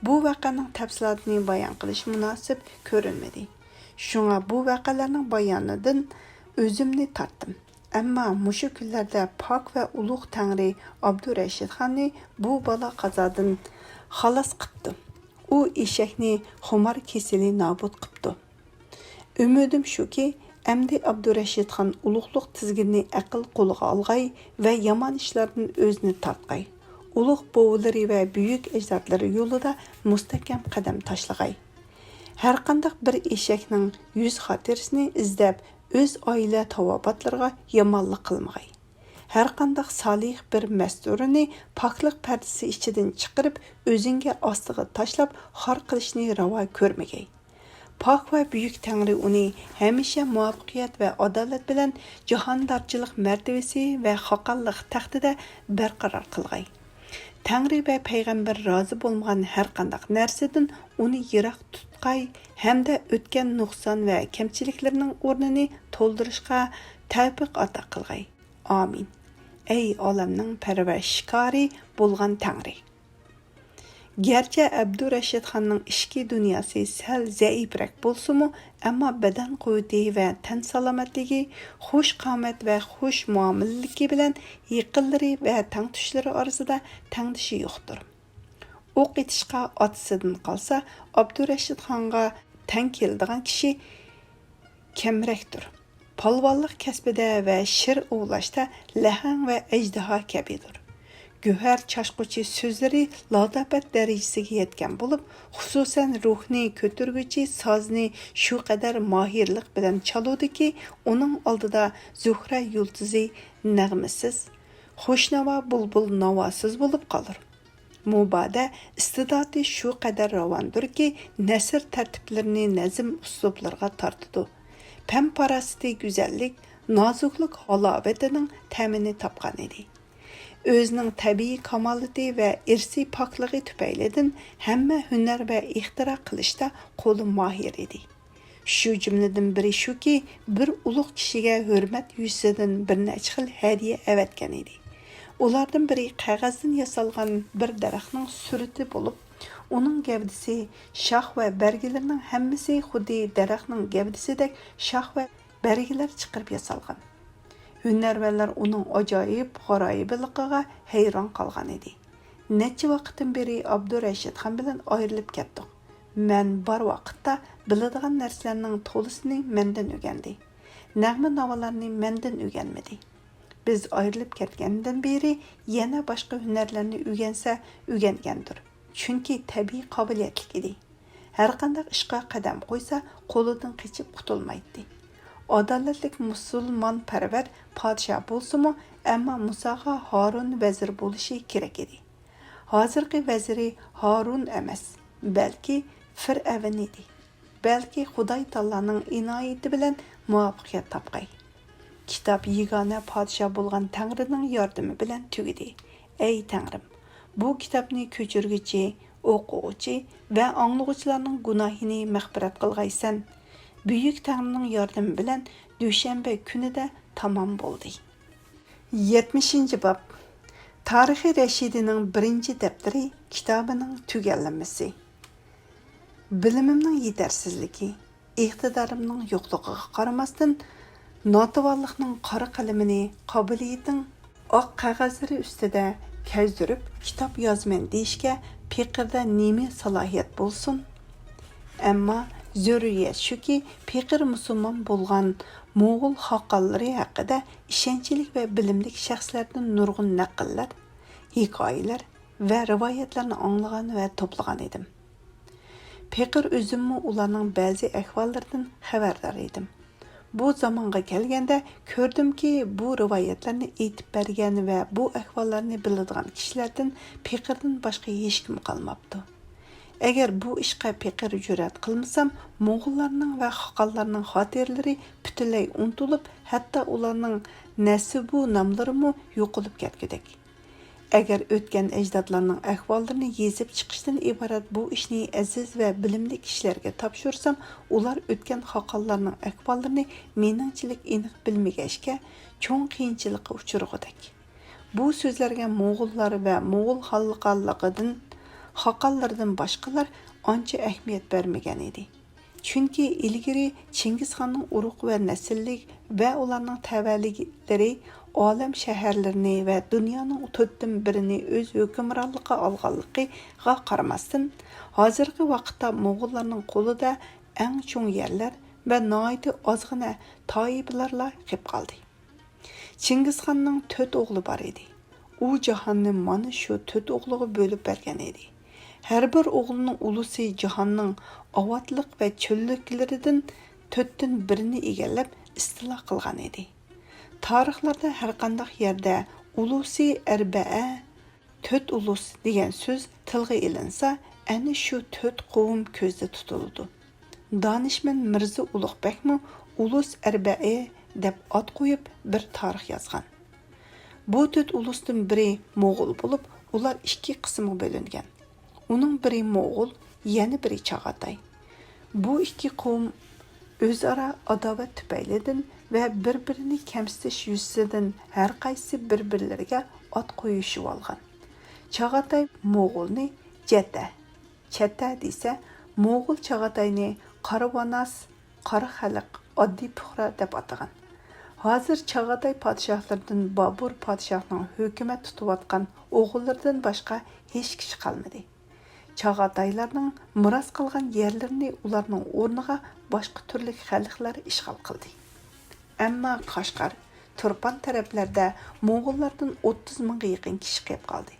بۇ ۋەقەنىڭ تەپسىلاتىنى بايان قىلىش مۇناسىپ كۆرۈنمىدى. شۇڭا بۇ ۋەقەلەرنىڭ بايانىدىن ئۆزۈمنى تارتتىم. ئەمما مۇشۇ كۈنلەردە پاك ۋە ئۇلۇغ تەڭرى ئابدۇرەشىدخاننى بۇ بالا قازادىن خالاس قىپتۇ. ئۇ ئېشەكنى خۇمار كېسىلى نابۇت قىپتۇ. ئۈمىدىم شۇكى، ئەمدى ئابدۇرەشىدخان ئۇلۇغلۇق تىزگىنىنى ئەقىل قولىغا ئالغاي ۋە يامان ئىشلاردىن ئۆزىنى تارتقاي. ئۇلۇغ بوۋىلىرى ۋە بۈيۈك ئەجدادلىرى يولىدا مۇستەھكەم قەدەم تاشلىغاي. ھەرقانداق بىر ئېشەكنىڭ يۈز خاتىرىسىنى ئىزدەپ، ئۆز ئائىلە تاۋابىئاتلىرىغا يامانلىق قىلمىغاي. ھەرقانداق سالىھ بىر مەستۇرىنى پاكلىق پەردىسى ئىچىدىن چىقىرىپ، ئۆزۈڭگە ئاستىغا تاشلاپ، خار قىلىشنى راۋا كۆرمىگەي. پاك ۋە بۈيۈك تەڭرى ئۇنى ھەمىشە مۇۋەپپەقىيەت ۋە ئادالەت بىلەن جاھاندارچىلىق مەرتىۋىسى ۋە خاقانلىق تەختىدە بەرقارار قىلغاي. تەڭرى ۋە پەيغەمبەر رازى بولمىغان ھەرقانداق نەرسىدىن ئۇنى يىراق تۇتقاي ھەمدە ئۆتكەن نۇقسان ۋە كەمچىلىكلىرىنىڭ ئورنىنى تولدۇرۇشقا تەۋپىق ئاتا قىلغاي. ئامىن. ئەي ئالەمنىڭ پەرۋەردىگارى بولغان تەڭرى! گەرچە ئابدۇرەشىدخاننىڭ ئىچكى دۇنياسى سەل زەئىپرەك بولسىمۇ، ئەمما بەدەن قۇۋۋىتى ۋە تەن سالامەتلىكى، خۇش قامەت ۋە خۇش مۇئامىلىلىكى بىلەن يېقىنلىرى ۋە تەڭتۇشلىرى ئارىسىدا تەڭدىشى يوقتۇر. ئوق ئېتىشقا ئاتىسىدىن قالسا، ئابدۇرەشىدخانغا تەڭ كېلىدىغان كىشى كەمرەكتۇر. پالۋانلىق كەسپىدە ۋە شىر ئوۋلاشتا لەھەڭ ۋە ئەجدىھا كەبىدۇر. گۆھەر چاچقۇچى سۆزلىرى لاتاپەت دەرىجىسىگە يەتكەن بولۇپ، خۇسۇسەن روھنى كۆتۈرگۈچى سازنى شۇ قەدەر ماھىرلىق بىلەن چالىدۇكى، ئۇنىڭ ئالدىدا زۇھرە يۇلتۇزى نەغمىسىز، خۇشناۋا بۇلبۇل ناۋاسىز بولۇپ قالۇر. مۇبادا ئىستىداتى شۇ قەدەر راۋاندۇركى، نەسر تەرتىپلىرىنى نەزم ئۇسلۇبلىرىغا تارتىدۇ. پەم-پاراسىتى گۈزەللىك، نازۇكلۇق ھالاۋىتىنىڭ تەمىنى تاپقان ئىدى. ئۆزىنىڭ تەبىئىي كامالىتى ۋە ئىرسىي پاكلىقى تۈپەيلىدىن ھەممە ھۈنەر ۋە ئىختىرا قىلىشتا قولى ماھىر ئىدى. شۇ جۈملىدىن بىرى شۇكى، بىر ئۇلۇغ كىشىگە ھۆرمەت يۈزىسىدىن بىر نەچچە خىل ھەدىيە ئەۋەتكەن ئىدى. ئۇلاردىن بىرى قەغەزدىن ياسالغان بىر دەرەخنىڭ سۈرىتى بولۇپ، ئۇنىڭ گەۋدىسى، شاخ ۋە بەرگىلىرىنىڭ ھەممىسى خۇددى دەرەخنىڭ گەۋدىسىدەك شاخ ۋە بەرگىلەر چىقىرىپ ياسالغان. ھۈنەرۋەنلەر ئۇنىڭ ئاجايىپ غارايىبلىقىغا ھەيران قالغان ئىدى. نەچچە ۋاقىتتىن بېرى ئابدۇرەشىدخان بىلەن ئايرىلىپ كەتتۇق. مەن بار ۋاقىتتا بىلىدىغان نەرسىلەرنىڭ تولىسىنى مەندىن ئۆگەندى. نەغمە-ناۋالارنى مەندىن ئۆگەنمىدى. بىز ئايرىلىپ كەتكەندىن بېرى يەنە باشقا ھۈنەرلەرنى ئۆگەنسە ئۆگەنگەندۇر. چۈنكى تەبىئىي قابىلىيەتلىك ئىدى. ھەرقانداق ئىشقا قەدەم قويسا، قولىدىن قېچىپ قۇتۇلمايتتى. ئادالەتلىك مۇسۇلمانپەرۋەر پادىشاھ بولسىمۇ، ئەمما مۇساغا ھارۇن ۋەزىر بولۇشى كېرەك ئىدى. ھازىرقى ۋەزىرى ھارۇن ئەمەس، بەلكى فىرئەۋن ئىدى. بەلكى خۇداي تائالانىڭ ئىنايىتى بىلەن مۇۋەپپەقىيەت تاپقاي. كىتاب يېگانە پادىشاھ بولغان تەڭرىنىڭ ياردىمى بىلەن تۈگىدى. ئەي تەڭرىم، بۇ كىتابنى كۆچۈرگۈچى، ئوقۇغۇچى ۋە ئاڭلىغۇچىلارنىڭ گۇناھىنى مەغپىرەت قىلغايسەن. بۈيۈك تەڭرىنىڭ ياردىمى بىلەن دۈشەنبە كۈنىدە تامام بولدى. يەتمىشىنچى باب. تارىخى رەشىدىنىڭ بىرىنچى دەپتىرى كىتابىنىڭ تۈگەللىمىسى. بىلىمىمنىڭ يېتەرسىزلىكى، ئىقتىدارىمنىڭ يوقلۇقىغا قارىماستىن، ناتىۋانلىقنىڭ قارا قەلىمىنى قابىلىيىتىڭ ئاق قەغەزلىرى ئۈستىدە كەزدۈرۈپ كىتاب يازىمەن دېيىشكە پېقىردا نېمە سالاھىيەت بولسۇن؟ ئەمما زۆرۈرىيەت شۇكى، پېقىر مۇسۇلمان بولغان موغۇل خاقانلىرى ھەققىدە ئىشەنچلىك ۋە بىلىملىك شەخسلەردىن نۇرغۇن نەقىللەر، ھېكايىلەر ۋە رىۋايەتلەرنى ئاڭلىغان ۋە توپلىغان ئىدىم. پېقىر ئۆزۈممۇ ئۇلارنىڭ بەزى ئەھۋاللىرىدىن خەۋەردار ئىدىم. بۇ زامانغا كەلگەندە كۆردۈمكى، بۇ رىۋايەتلەرنى ئېيتىپ بەرگەن ۋە بۇ ئەھۋاللارنى بىلىدىغان كىشىلەردىن پېقىردىن باشقا ھېچكىم قالماپتۇ. ئەگەر بۇ ئىشقا پېقىر جۈرئەت قىلمىسام، موڭغۇللارنىڭ ۋە خاقانلارنىڭ خاتىرىلىرى پۈتۈنلەي ئۇنتۇلۇپ، ھەتتا ئۇلارنىڭ نەسىبۇ ناملىرىمۇ يوقىلىپ كەتكۈدەك. ئەگەر ئۆتكەن ئەجدادلارنىڭ ئەھۋاللىرىنى يېزىپ چىقىشتىن ئىبارەت بۇ ئىشنى ئەزىز ۋە بىلىملىك كىشىلەرگە تاپشۇرسام، ئۇلار ئۆتكەن خاقانلارنىڭ ئەھۋاللىرىنى مېنىڭچىلىك ئېنىق بىلمىگەچكە، چوڭ قىيىنچىلىققا ئۇچرىغۇدەك. بۇ سۆزلەرگە موغۇللار ۋە موغۇل خانلىقىدىن، خاقانلىرىدىن باشقىلار ئانچە ئەھمىيەت بەرمىگەن ئىدى. چۈنكى ئىلگىرى چىڭگىزخاننىڭ ئۇرۇق ۋە نەسىللىك ۋە ئۇلارنىڭ تەۋەلىكلىرى ئالەم شەھەرلىرىنى ۋە دۇنيانىڭ تۆتتىن بىرىنى ئۆز ھۆكۈمرانلىقىغا ئالغانلىقىغا قارىماستىن، ھازىرقى ۋاقىتتا موغۇللارنىڭ قولىدا ئەڭ چوڭ يەرلەر ۋە ناھايىتى ئازغىنە تائىپىلەرلا قېلىپ قالدى. چىڭگىزخاننىڭ تۆت ئوغلى بار ئىدى. ئۇ جاھاننى مانا شۇ تۆت ئوغلىغا بۆلۈپ بەرگەن ئىدى. ھەر بىر ئوغلىنىڭ ئۇلۇسى جاھاننىڭ ئاۋاتلىق ۋە چۆللۈكلىرىدىن تۆتتىن بىرىنى ئىگىلەپ ئىستىلا قىلغان ئىدى. تارىخلاردا ھەرقانداق يەردە ئۇلۇسى ئەربەئە، تۆت ئۇلۇس دېگەن سۆز تىلغا ئېلىنسا، ئەنە شۇ تۆت قوۋم كۆزدە تۇتۇلىدۇ. دانىشمەن مىرزا ئۇلۇغ بەگمۇ ئۇلۇس ئەربەئى دەپ ئات قويۇپ، بىر تارىخ يازغان. بۇ تۆت ئۇلۇستىن بىرى موغۇل بولۇپ، ئۇلار ئىككى قىسىمغا بۆلۈنگەن. ئۇنىڭ بىرى موغۇل، يەنە بىرى چاغاتاي. بۇ ئىككى قوۋم ئۆزئارا ئاداۋەت تۈپەيلىدىن ۋە بىر-بىرىنى كەمسىتىش يۈزىسىدىن ھەرقايسى بىر-بىرلىرىگە ئات قويۇشۇۋالغان. چاغاتاي موغۇلنى جەتە، چەتە دېسە، موغۇل چاغاتاينى قارىۋاناس، قارا خەلق، ئاددىي پۇقرا دەپ ئاتىغان. ھازىر چاغاتاي پادىشاھلىرىدىن بابۇر پادىشاھنىڭ ھۆكۈمەت تۇتۇۋاتقان ئوغۇللىرىدىن باشقا ھېچ كىشى قالمىدى. چاغاتايلارنىڭ مىراس قالغان يەرلىرىنى ئۇلارنىڭ ئورنىغا باشقا تۈرلۈك خەلقلەر ئىشغال قىلدى. ئەمما قەشقەر، تۇرپان تەرەپلەردە موغۇللاردىن ئوتتۇز مىڭغا يېقىن كىشى قېلىپ قالدى.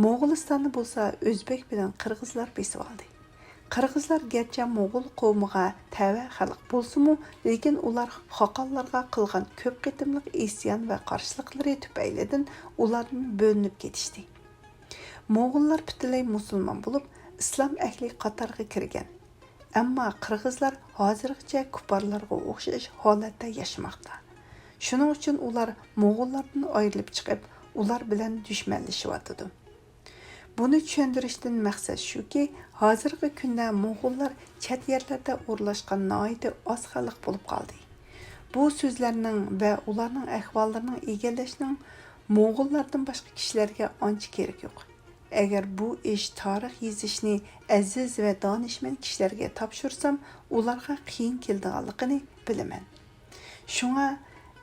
موغۇلىستاننى بولسا ئۆزبېك بىلەن قىرغىزلار بېسىۋالدى. قىرغىزلار گەرچە موغۇل قوۋمىغا تەۋە خەلق بولسىمۇ، لېكىن ئۇلار خاقانلارغا قىلغان كۆپ قېتىملىق ئىسيان ۋە قارشىلىقلىرى تۈپەيلىدىن ئۇلاردىن بۆلۈنۈپ كېتىشتى. موغۇللار پۈتۈنلەي مۇسۇلمان بولۇپ، ئىسلام ئەھلى قاتارىغا كىرگەن. ئەمما قىرغىزلار ھازىرغىچە كۇپپارلارغا ئوخشاش ھالەتتە ياشىماقتا. شۇنىڭ ئۈچۈن ئۇلار موغۇللاردىن ئايرىلىپ چىقىپ، ئۇلار بىلەن دۈشمەنلىشىۋاتىدۇ. بۇنى چۈشەندۈرۈشتىن مەقسەت شۇكى، ھازىرقى كۈندە موغۇللار چەت يەرلەردە ئورۇنلاشقان ناھايىتى ئاز خەلق بولۇپ قالدى. بۇ سۆزلەرنىڭ ۋە ئۇلارنىڭ ئەھۋاللىرىنىڭ ئىگىلەشنىڭ موغۇللاردىن باشقا كىشىلەرگە ئانچە كېرىكى يوق. ئەگەر بۇ ئىش تارىخ يېزىشنى ئەزىز ۋە دانىشمەن كىشىلەرگە تاپشۇرسام، ئۇلارغا قىيىن كېلىدىغانلىقىنى بىلىمەن. شۇڭا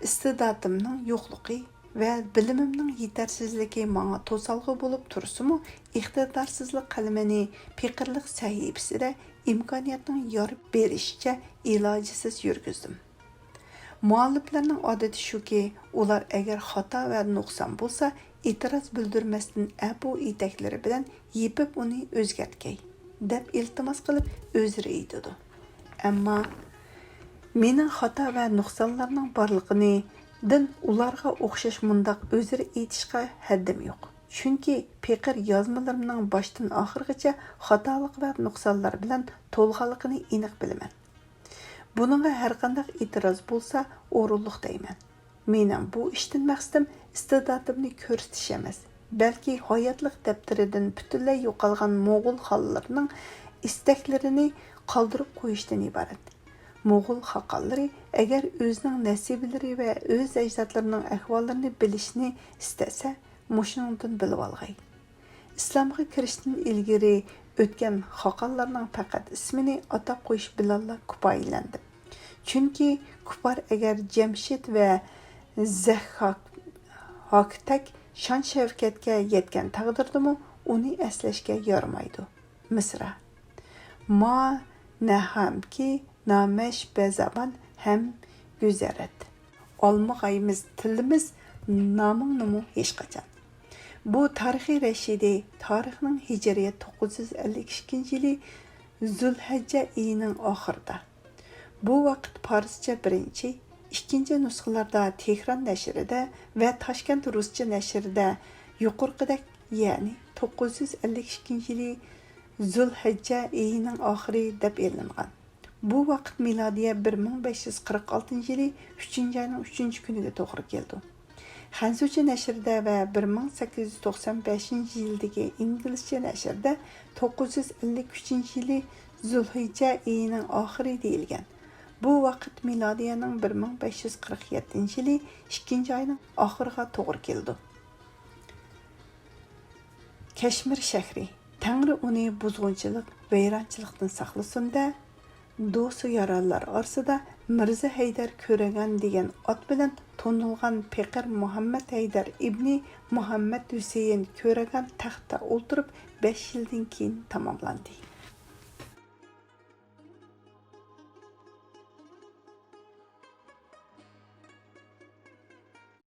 ئىستىداتىمنىڭ يوقلۇقى ۋە بىلىمىمنىڭ يېتەرسىزلىكى ماڭا توسالغۇ بولۇپ تۇرسىمۇ، ئىقتىدارسىزلىق قەلىمىنى پېقىرلىق سەھىپىسىدە ئىمكانىيەتنىڭ يار بېرىشىچە ئىلاجىسىز يۈرگۈزدۈم. مۇئەللىپلەرنىڭ ئادىتى شۇكى، ئۇلار ئەگەر خاتا ۋە نۇقسان بولسا، ئېتىراز بىلدۈرمەستىن ئەپۇ ئېتەكلىرى بىلەن يېپىپ ئۇنى ئۆزگەرتكەي، دەپ ئىلتىماس قىلىپ ئۆزرە ئېيتىدۇ. ئەمما مېنىڭ خاتا ۋە نۇقسانلارنىڭ بارلىقىنى دىن ئۇلارغا ئوخشاش مۇنداق ئۆزرە ئېيتىشقا ھەددىم يوق. چۈنكى پېقىر يازمىلىرىمنىڭ باشتىن ئاخىرغىچە خاتالىق ۋە نۇقسانلار بىلەن تولغانلىقىنى ئېنىق بىلىمەن. بۇنىڭغا ھەرقانداق ئېتىراز بولسا ئورۇنلۇق دەيمەن. مېنىڭ بۇ ئىشتىن مەقسىتىم ئىستىداتىمنى كۆرسىتىش ئەمەس، بەلكى ھاياتلىق دەپتىرىدىن پۈتۈنلەي يوقالغان موغۇل خانلىرىنىڭ ئىستەكلىرىنى قالدۇرۇپ قويۇشتىن ئىبارەت. موغۇل خاقانلىرى ئەگەر ئۆزىنىڭ نەسىبىلىرى ۋە ئۆز ئەجدادلىرىنىڭ ئەھۋاللىرىنى بىلىشنى ئىستەسە، مۇشۇنىڭدىن بىلىۋالغاي. ئىسلامغا كىرىشتىن ئىلگىرى ئۆتكەن خاقانلارنىڭ پەقەت ئىسمىنى ئاتاپ قويۇش بىلەنلا كۇپايىلەندىم. چۈنكى كۇپار ئەگەر جەمشىت ۋە زەھھاكتەك شان-شەۋكەتكە يەتكەن تەقدىردىمۇ ئۇنى ئەسلەشكە يارىمايدۇ. مىسرا. ما نەھەمكى نامەش بەزابان ھەم گۈزەرەت. ئالمىغايمىز تىلىمىز نامىڭنىمۇ ھېچقاچان. بۇ تارىخىي رەشىدىي تارىخنىڭ ھىجرىيە توققۇز يۈز ئەللىك ئىككىنچى يىلى زۇلھەججە ئېيىنىڭ ئاخىرىدا. بۇ ۋاقىت پارسچە بىرىنچى، ئىككىنچى نۇسخىلاردا تېھران نەشرىدە ۋە تاشكەنت رۇسچە نەشرىدە يۇقىرىقىدەك، يەنى توققۇز يۈز ئەللىك ئىككىنچى يىلى زۇلھەججە ئېيىنىڭ ئاخىرى دەپ ئېلىنغان. بۇ ۋاقىت مىلادىيە بىر مىڭ بەش يۈز قىرىق ئالتىنچى يىلى ئۈچىنچى ئاينىڭ ئۈچىنچى كۈنىگە توغرا كېلىدۇ. خەنزۇچە نەشرىدە ۋە بىر مىڭ سەككىز يۈز توقسان بەشىنچى يىلدىكى ئىنگلىزچە نەشرىدە توققۇز يۈز ئەللىك ئۈچىنچى يىلى زۇلھىججە ئېيىنىڭ ئاخىرى دېيىلگەن. بۇ ۋاقىت مىلادىيەنىڭ بىر مىڭ بەش يۈز قىرىق يەتتىنچى يىلى ئىككىنچى ئاينىڭ ئاخىرىغا توغرا كېلىدۇ. كەشمىر شەھىرى. تەڭرى ئۇنى بۇزغۇنچىلىق، ۋەيرانچىلىقتىن ساقلىسۇن-دە. دوست-يارانلار ئارىسىدا مىرزا ھەيدەر كۆرەگەن دېگەن ئات بىلەن تونۇلغان پېقىر مۇھەممەد ھەيدەر ئىبنى مۇھەممەد ھۈسەيىن كۆرەگەن تەختتە ئولتۇرۇپ بەش يىلدىن كېيىن تاماملاندى.